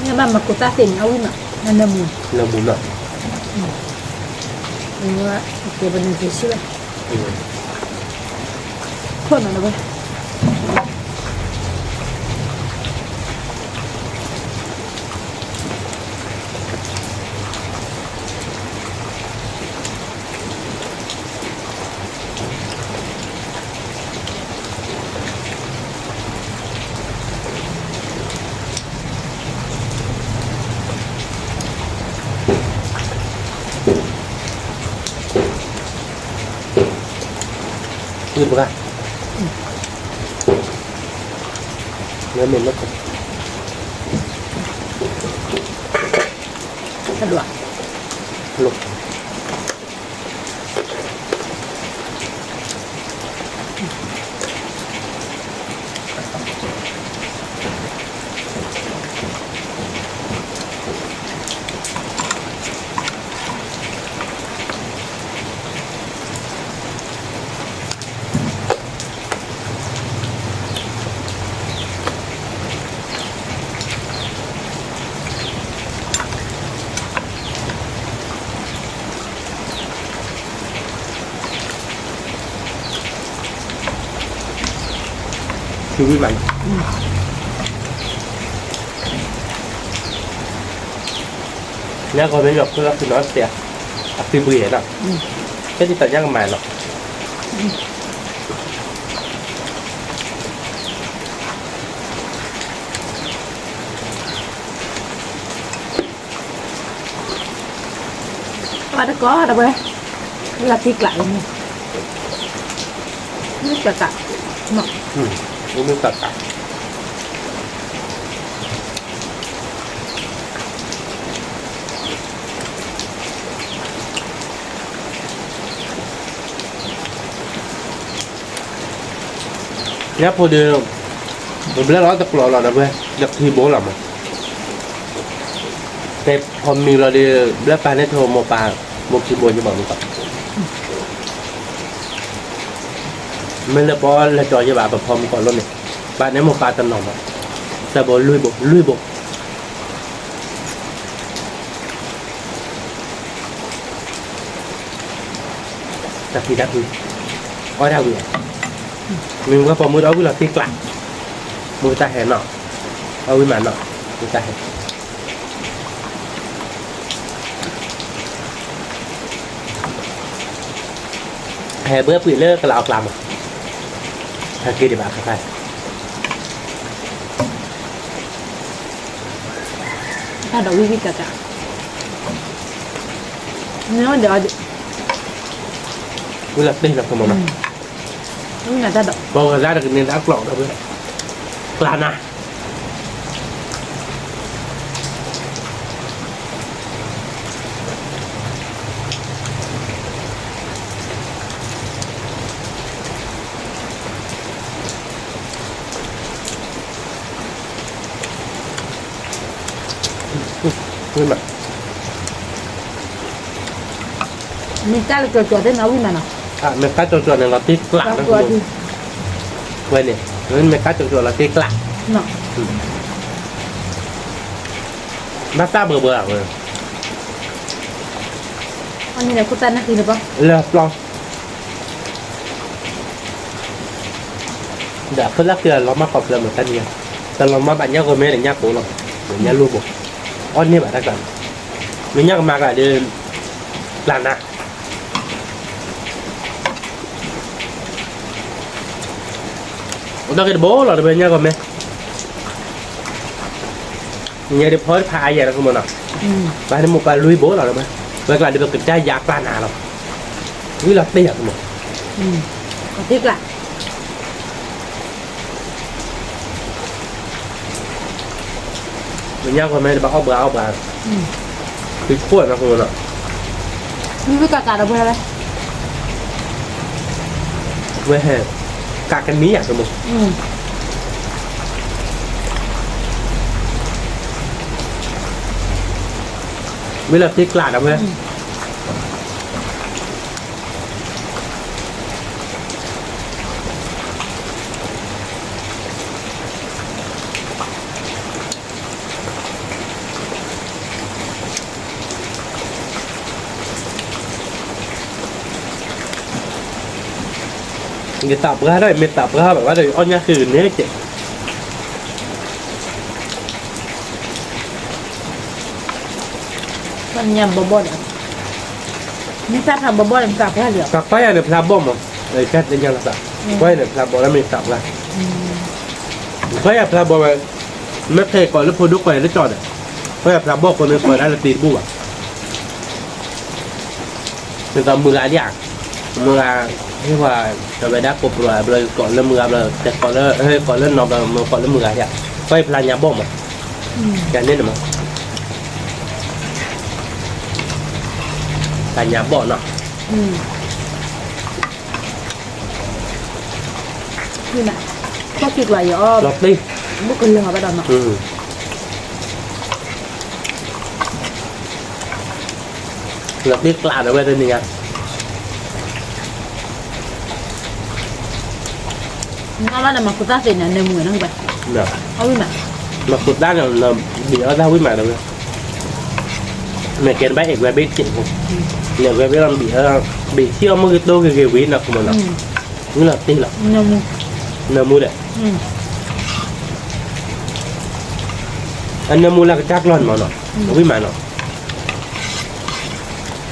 ၢ်ဘၣ်မၤကိးတၢ်သ့ၣ်န့ၣ် အဝံၣ်မး, နၢမူ, နၢမူနီၤ, ကဲပနက့ၤဆူၣ်ဝဲ, ထိၣ်နီၤလၢဝဲ ဘၣ်, မ့ၢ်မ့ၢ်လၢ, တဒွး, ထံဝံၣ်မး, ညါကီၢ်မ့ၢ်လီၤခိၣ်လီၤခုနီၤတဲ, အသုပှ့ၤနီၤ, ဖဲဒ်သိးညါကမၤနီၤ. အတကီၢ်ဒီးဝဲ, လၢသ့ကျးလၢန့ၣ်, မ့ၢ်တၢ်တၢ်, မ့ၢ်တၢ်တၢ်. ညါဖိဒီး, ပဘျၢလီၤတကျိၤလီၤဒီးဝဲ, ဒီးခံဘိလီၤမး, တဲဖီမံၤလီၤဒီး, ဘျၢပၢ်န့ၣ်ထိမိၢ်ပၢ်, မိၢ်ခံဘိယဘၣ်မုၢ်ကီၢ်, မ့ၢ်လၢပီလဲၤကၠီယဘၣ် ပဖီမုၢ်ကီၢ်လိန့ၣ်, ဘၣ်န့ၣ်မိၢ်ပၢ်တနီၤမး, သၢဘိလွံၢ်ဘိ, လွံၢ်ဘိ တၢ်ဖံးတၢ်ဖုး, အီၣ်တၢ်ဝံၤ, မ့ၢ်ဝဲပိာ်မုၣ်ဒီးအီၣ်ဝံၤလီၤတ့ကျး, မ့ၢ်တၢ်ဟဲနီၤ, အီၣ်ဝံၤမးနီၤ, မ့ၢ်တၢ်ဟဲ ဟဲဘၢပှ့ၤလၢကလးအီၣ်ကျါမး, ဟဲက့ၤဒံးဘၣ်ခါခါ, တၢ်ဒိးဝံၤဝံၤကက, နဒီး, ဝံၤလီၤတ့လီၤခီမးနီၤ, ဝံၤနတၢ်ဒိး, ပှၤဂၤလၢတကန့ၢ်တၢ်ကျိၤဒီးဝဲ, ကျါနၤ မ့ၢ်တၢ်လၢကၠီၤကၠီၤသ့ၣ်နီၤဝံၤမးနီၤ, မ့ၢ်တၢ်ကၠီၤကၠီၤန့ၣ်လီၤတ့ကျး, ဝဲန့ၣ်, မ့ၢ်တၢ်ကၠီၤကၠီၤလီၤတ့ကျး, ဘၣ်တၢ်ဘၢဘၢဝဲ, လၢပျီ ဒီးအဖၢလၢ်ဃံလီၤမၢ်ခီဖျိမးတၢ်န့ၣ်, တလီၤမၢ်ဘၣ်ညၣ်ဂီၤမဲဒီးညၣ်ကိးလီၤ, ညၣ်လိၢ်ဘိ, အီၣ်န့ၢ်ဘၣ်တၢ်ကျါ, မ့ၢ်ညၣ်ကမၤကျါဒီး, ကျါနၤ ဒီးက့ၤတဘိလီၤတဘဲညါကီၢ်မဲ, ညါဒီးဖီတဖးအါယၤလီၤကမးနီၤ, ဘၣ်န့ၣ်မိၢ်ပၢ်လွံၢ်ဘိလီၤတဘဲ, ဝဲကျါဒီးပကတၢ်ယါကျါနၤလီၤ, ဝံၤလီၤတ့ယၤကမး, တ့ကျါ မ့ၢ်ညါကီၢ်မဲတဘၣ်အီၣ်ဘှါအီၣ်ဘှါ, သုခိၣ်နီၤကမးနီၤ, ဝဲဟဲ, ကးကနံၣ်ယၤကမး, ဝံၤလီၤတ့ကျါဒီးဝဲ ယသးပှၢ်ဒီး မ့ၢ်သးပှၢ်ဘၣ်ဘၣ်ဒီး ယအီၣ်ညၣ်ဃံန့ၣ်ကဲး, ညၣ်ဘီဘီဒီး, မ့ၢ်တၢ်ဖျါဘီဘီဒီး မ့ၢ်သးပှၢ်လံ, သးပှၢ်ယၤန့ၣ်ဖျါဘီမး, ကဲသ့ၣ်ညါလီၤသး, ပှၢ်ယၤန့ၣ်ဖျါဘီလၢမ့ၢ်သးပှၢ်, ပှၢ်ယၤဖျါဘီဝဲ, မ့ၢ်ခဲကိးလၢဖိဒိၣ်ကိးယၤလၢကၠီၣ်ဒီး, ပှၢ်ယၤဖျါဘီကိးမ့ၢ်ကိးဒၣ်လၢသ့တဘူၣ်ဘၣ် မ့ၢ်သးမုၢ်ဂၤဒၣ်ဧါ, မုၢ်ဂၤ, ဟ့ၣ်ပှၤ, တဝဲဒၣ်ကိးပှၤဘျီ ကိးလၢမုၢ်ဂၤဘျီ တဲကိးလၢ, ကိးလၢနီၤဘျီ မ့ၢ်ကိးလၢမုၢ်ဂၤဒၣ်ဧါ, ပှၢ်ယၤဖျါညါဘီမး, ကန့ၣ်န့ၣ်မး, ဖျါညါဘီနီၤ, လီၤတ့ ဘၣ်ကလီၤဘၣ်ဒီးနီၤ လီၤတ့ကျးဒီးဝဲတနံၤညါ, နဘၣ်ဒီးမၤခိၣ်သၣ်သ့ၣ်န့ၣ် နၢမူနီၤဘၣ်, မၤခိၣ်သၣ်န့ၣ် ဘံၣ်အီၣ်တၢ်ဝံၣ်မးဒီးဝဲ, မ့ၢ်ကဲနဘၣ်အဲၣ်ဝဲဘ့ၣ်စ့ၢ်ဖိ, လဲၤဝဲဘ့ၣ်လီၤဘံၣ်, ဘံၣ်ထံၣ်အီၣ်မုၢ်ဂ့ၤတိၢ်ဂ့ၤဂ့ၤဝံၤနီၤကမးနီၤ, ဝံၤလီၤတ့လီၤ, နၢမူဒီး, အနၢမူလၢကစၢ်ကျီၢ်န့ၣ်မးနီၤ, ဝံၣ်မးနီၤ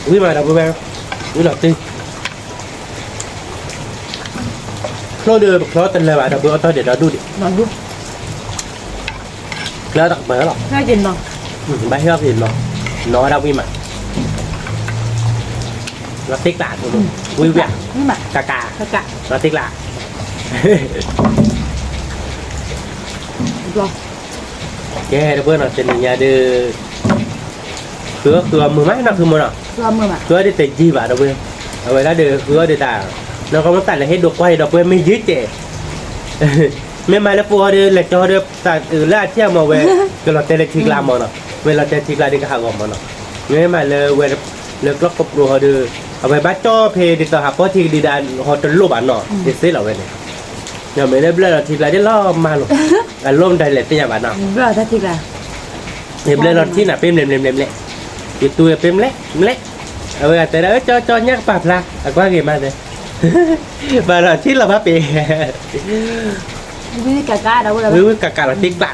ဝံၣ်မးဒီပုၢ်ဝဲၢ်, ဝံၣ်လီၤတံၢ်, ချိၣ်ဒီးပချီတလၢာ်ဘၣ်ဒီပုၢ်ဝဲၢ် အီၣ်တၢ်ဒဲးဒီဒူၣ်ဒံး, ကျၢတၢ်ကပၤလီၤ, ဘၣ်ဟ့ၣ်အီၣ်ဖဲနီၤ, နီၤဝဲဒၣ်ဝံၣ်မး, လီၤတံၢ်ကျး, ဝံၣ်ဝံၣ်, ကးကး, လီၤတံၢ်ကျး ကဲ ဒီပုၢ်ဝဲၢ်နီၤ တနံၤညါဒီး ဃုအီၣ်ဃုအီမုာ်မးနီၤ ဃုမုာ်နီၤ, ဃုအီၣ်ဒ်တယံာ်ဘၣ်ဒီပုၢ်ဝဲၢ်, အဝဲဒၣ်ဒီးဃုအီၣ်ဒ်တၢ်, နီၢ်ကီၢ်မ့ၢ်သးလဲၤဟ့ၣ်ဒိးကွၢ်အံၤဒီပုၢ်ဝဲၢ် မ့ၢ်ယံၤကဲး, မ့ၢ်မၤလၢပအိၣ်ဒီး လဲၤကၠီဒီးသးအုးလၢအထံၣ်အမီၤဝဲ, ကလီၤတဲာ်လၢထံကျါမီၤနီၤ, မ့ၢ်လီၤတဲာ်ထံကျါဒီးကဟးဂီၤမီၤနီၤ, မ့ၢ်မၤလၢဝဲ လၢကျီၢ်ကပျိဟီဒီး အဝဲဘၣ်ကၠီဖဲဒ်သိးဟးပီၢ်ထံကဒံဒါဟီတလိၣ်ဘၣ်နီၤ, ယသ့လီၤဝဲန့ၣ်, မ့ၢ်လၢဘျၢလီၤထံကျါဒ်လီၤမၢ်လိာ်, အလိၣ်မတၤလဲၣ်သ့ၣ်ညါဘၣ်နီၤ, ယဘျၢလီၤထံန့ၣ် ပ့ၤမျဲးမျဲးမျဲးမျဲး, ယတူၢ်ပ့ၤမျဲး, မျဲး, အဝဲတဲဒၣ် ကၠီကၠီညၣ်ကပာ်ဖျါ အကွၢ်ဂ့ၤမးသ့, ဘၣ်လီၤထံလီၤဘၣ်ပ့ၤ ဝံၣ်ဝံၣ်ကးကးလီၤတံၢ်ကျးနီၤ,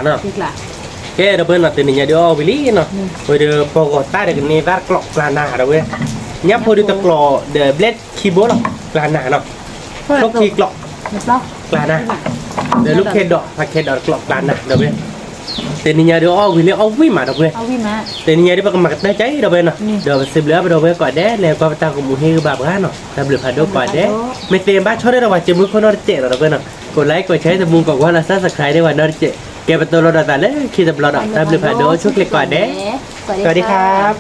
ကဲဒီပုၢ်ဝဲၢ်နီၤ တနံၤညါဒုးအီၣ်ဝံၤလံနီၤ, ဝဲဒီးပှၤဂီၤသၣ်ဒီးကန့ၢ်သၣ်တကျိးကျါနၤဒီပုၢ်ဝဲၢ်, ညၣ်ဖိဒုးတကျိးဒီးဘျဲၣ်ခံဘိလီၤ, ကျါနၤနီၤ, ချိၣ်ခံကျိး, ကျါနၤ, ဒီးလူၢ်ခဲဒီး ဖးခဲဒီးတကျိးကျါနၤဒီပုၢ်ဝဲၢ်, တနံၤညါဒုးအီၣ်ဝံၤလံအီၣ်ဝံၣ်မးဒီပုၢ်ဝဲၢ်, တနံၤညါဒုးပကမၤကတၢၢ်ကါအံၤဒီပုၢ်ဝဲၢ်နီၤ, ဒီးပစံးဘျုးအါပဒီပုၢ်ဝဲၢ်ကိးဂၤဒဲး လၢကွၢ်ပတၢ်ဂီၤမူဟ့ၣ်ဂံၢ်ဘါပှၤနီၤ, တၢ်ဘျုးဖးဒိၣ်ကိးဂၤဒဲး, မ့ၢ်သ့ဘၣ်ဆီၣ်ထွဲဒီးပှၤကၠိမုၣ်ခိၣ်နီတစဲးဒီးဒီပုၢ်ဝဲၢ်နီၤ, ကိးlikeကိးshareတမူကိးကွၢ်လီၤ subscribe ဒဲးပှၤနီတစဲး, ကဲပတိၤလီၤဒီးသးလၢခံတဘျီဒီး တၢ်ဘျုးဖးဒိၣ်ဆိၣ်ချ့ကိးဂၤဒဲး, สวัสดีครับ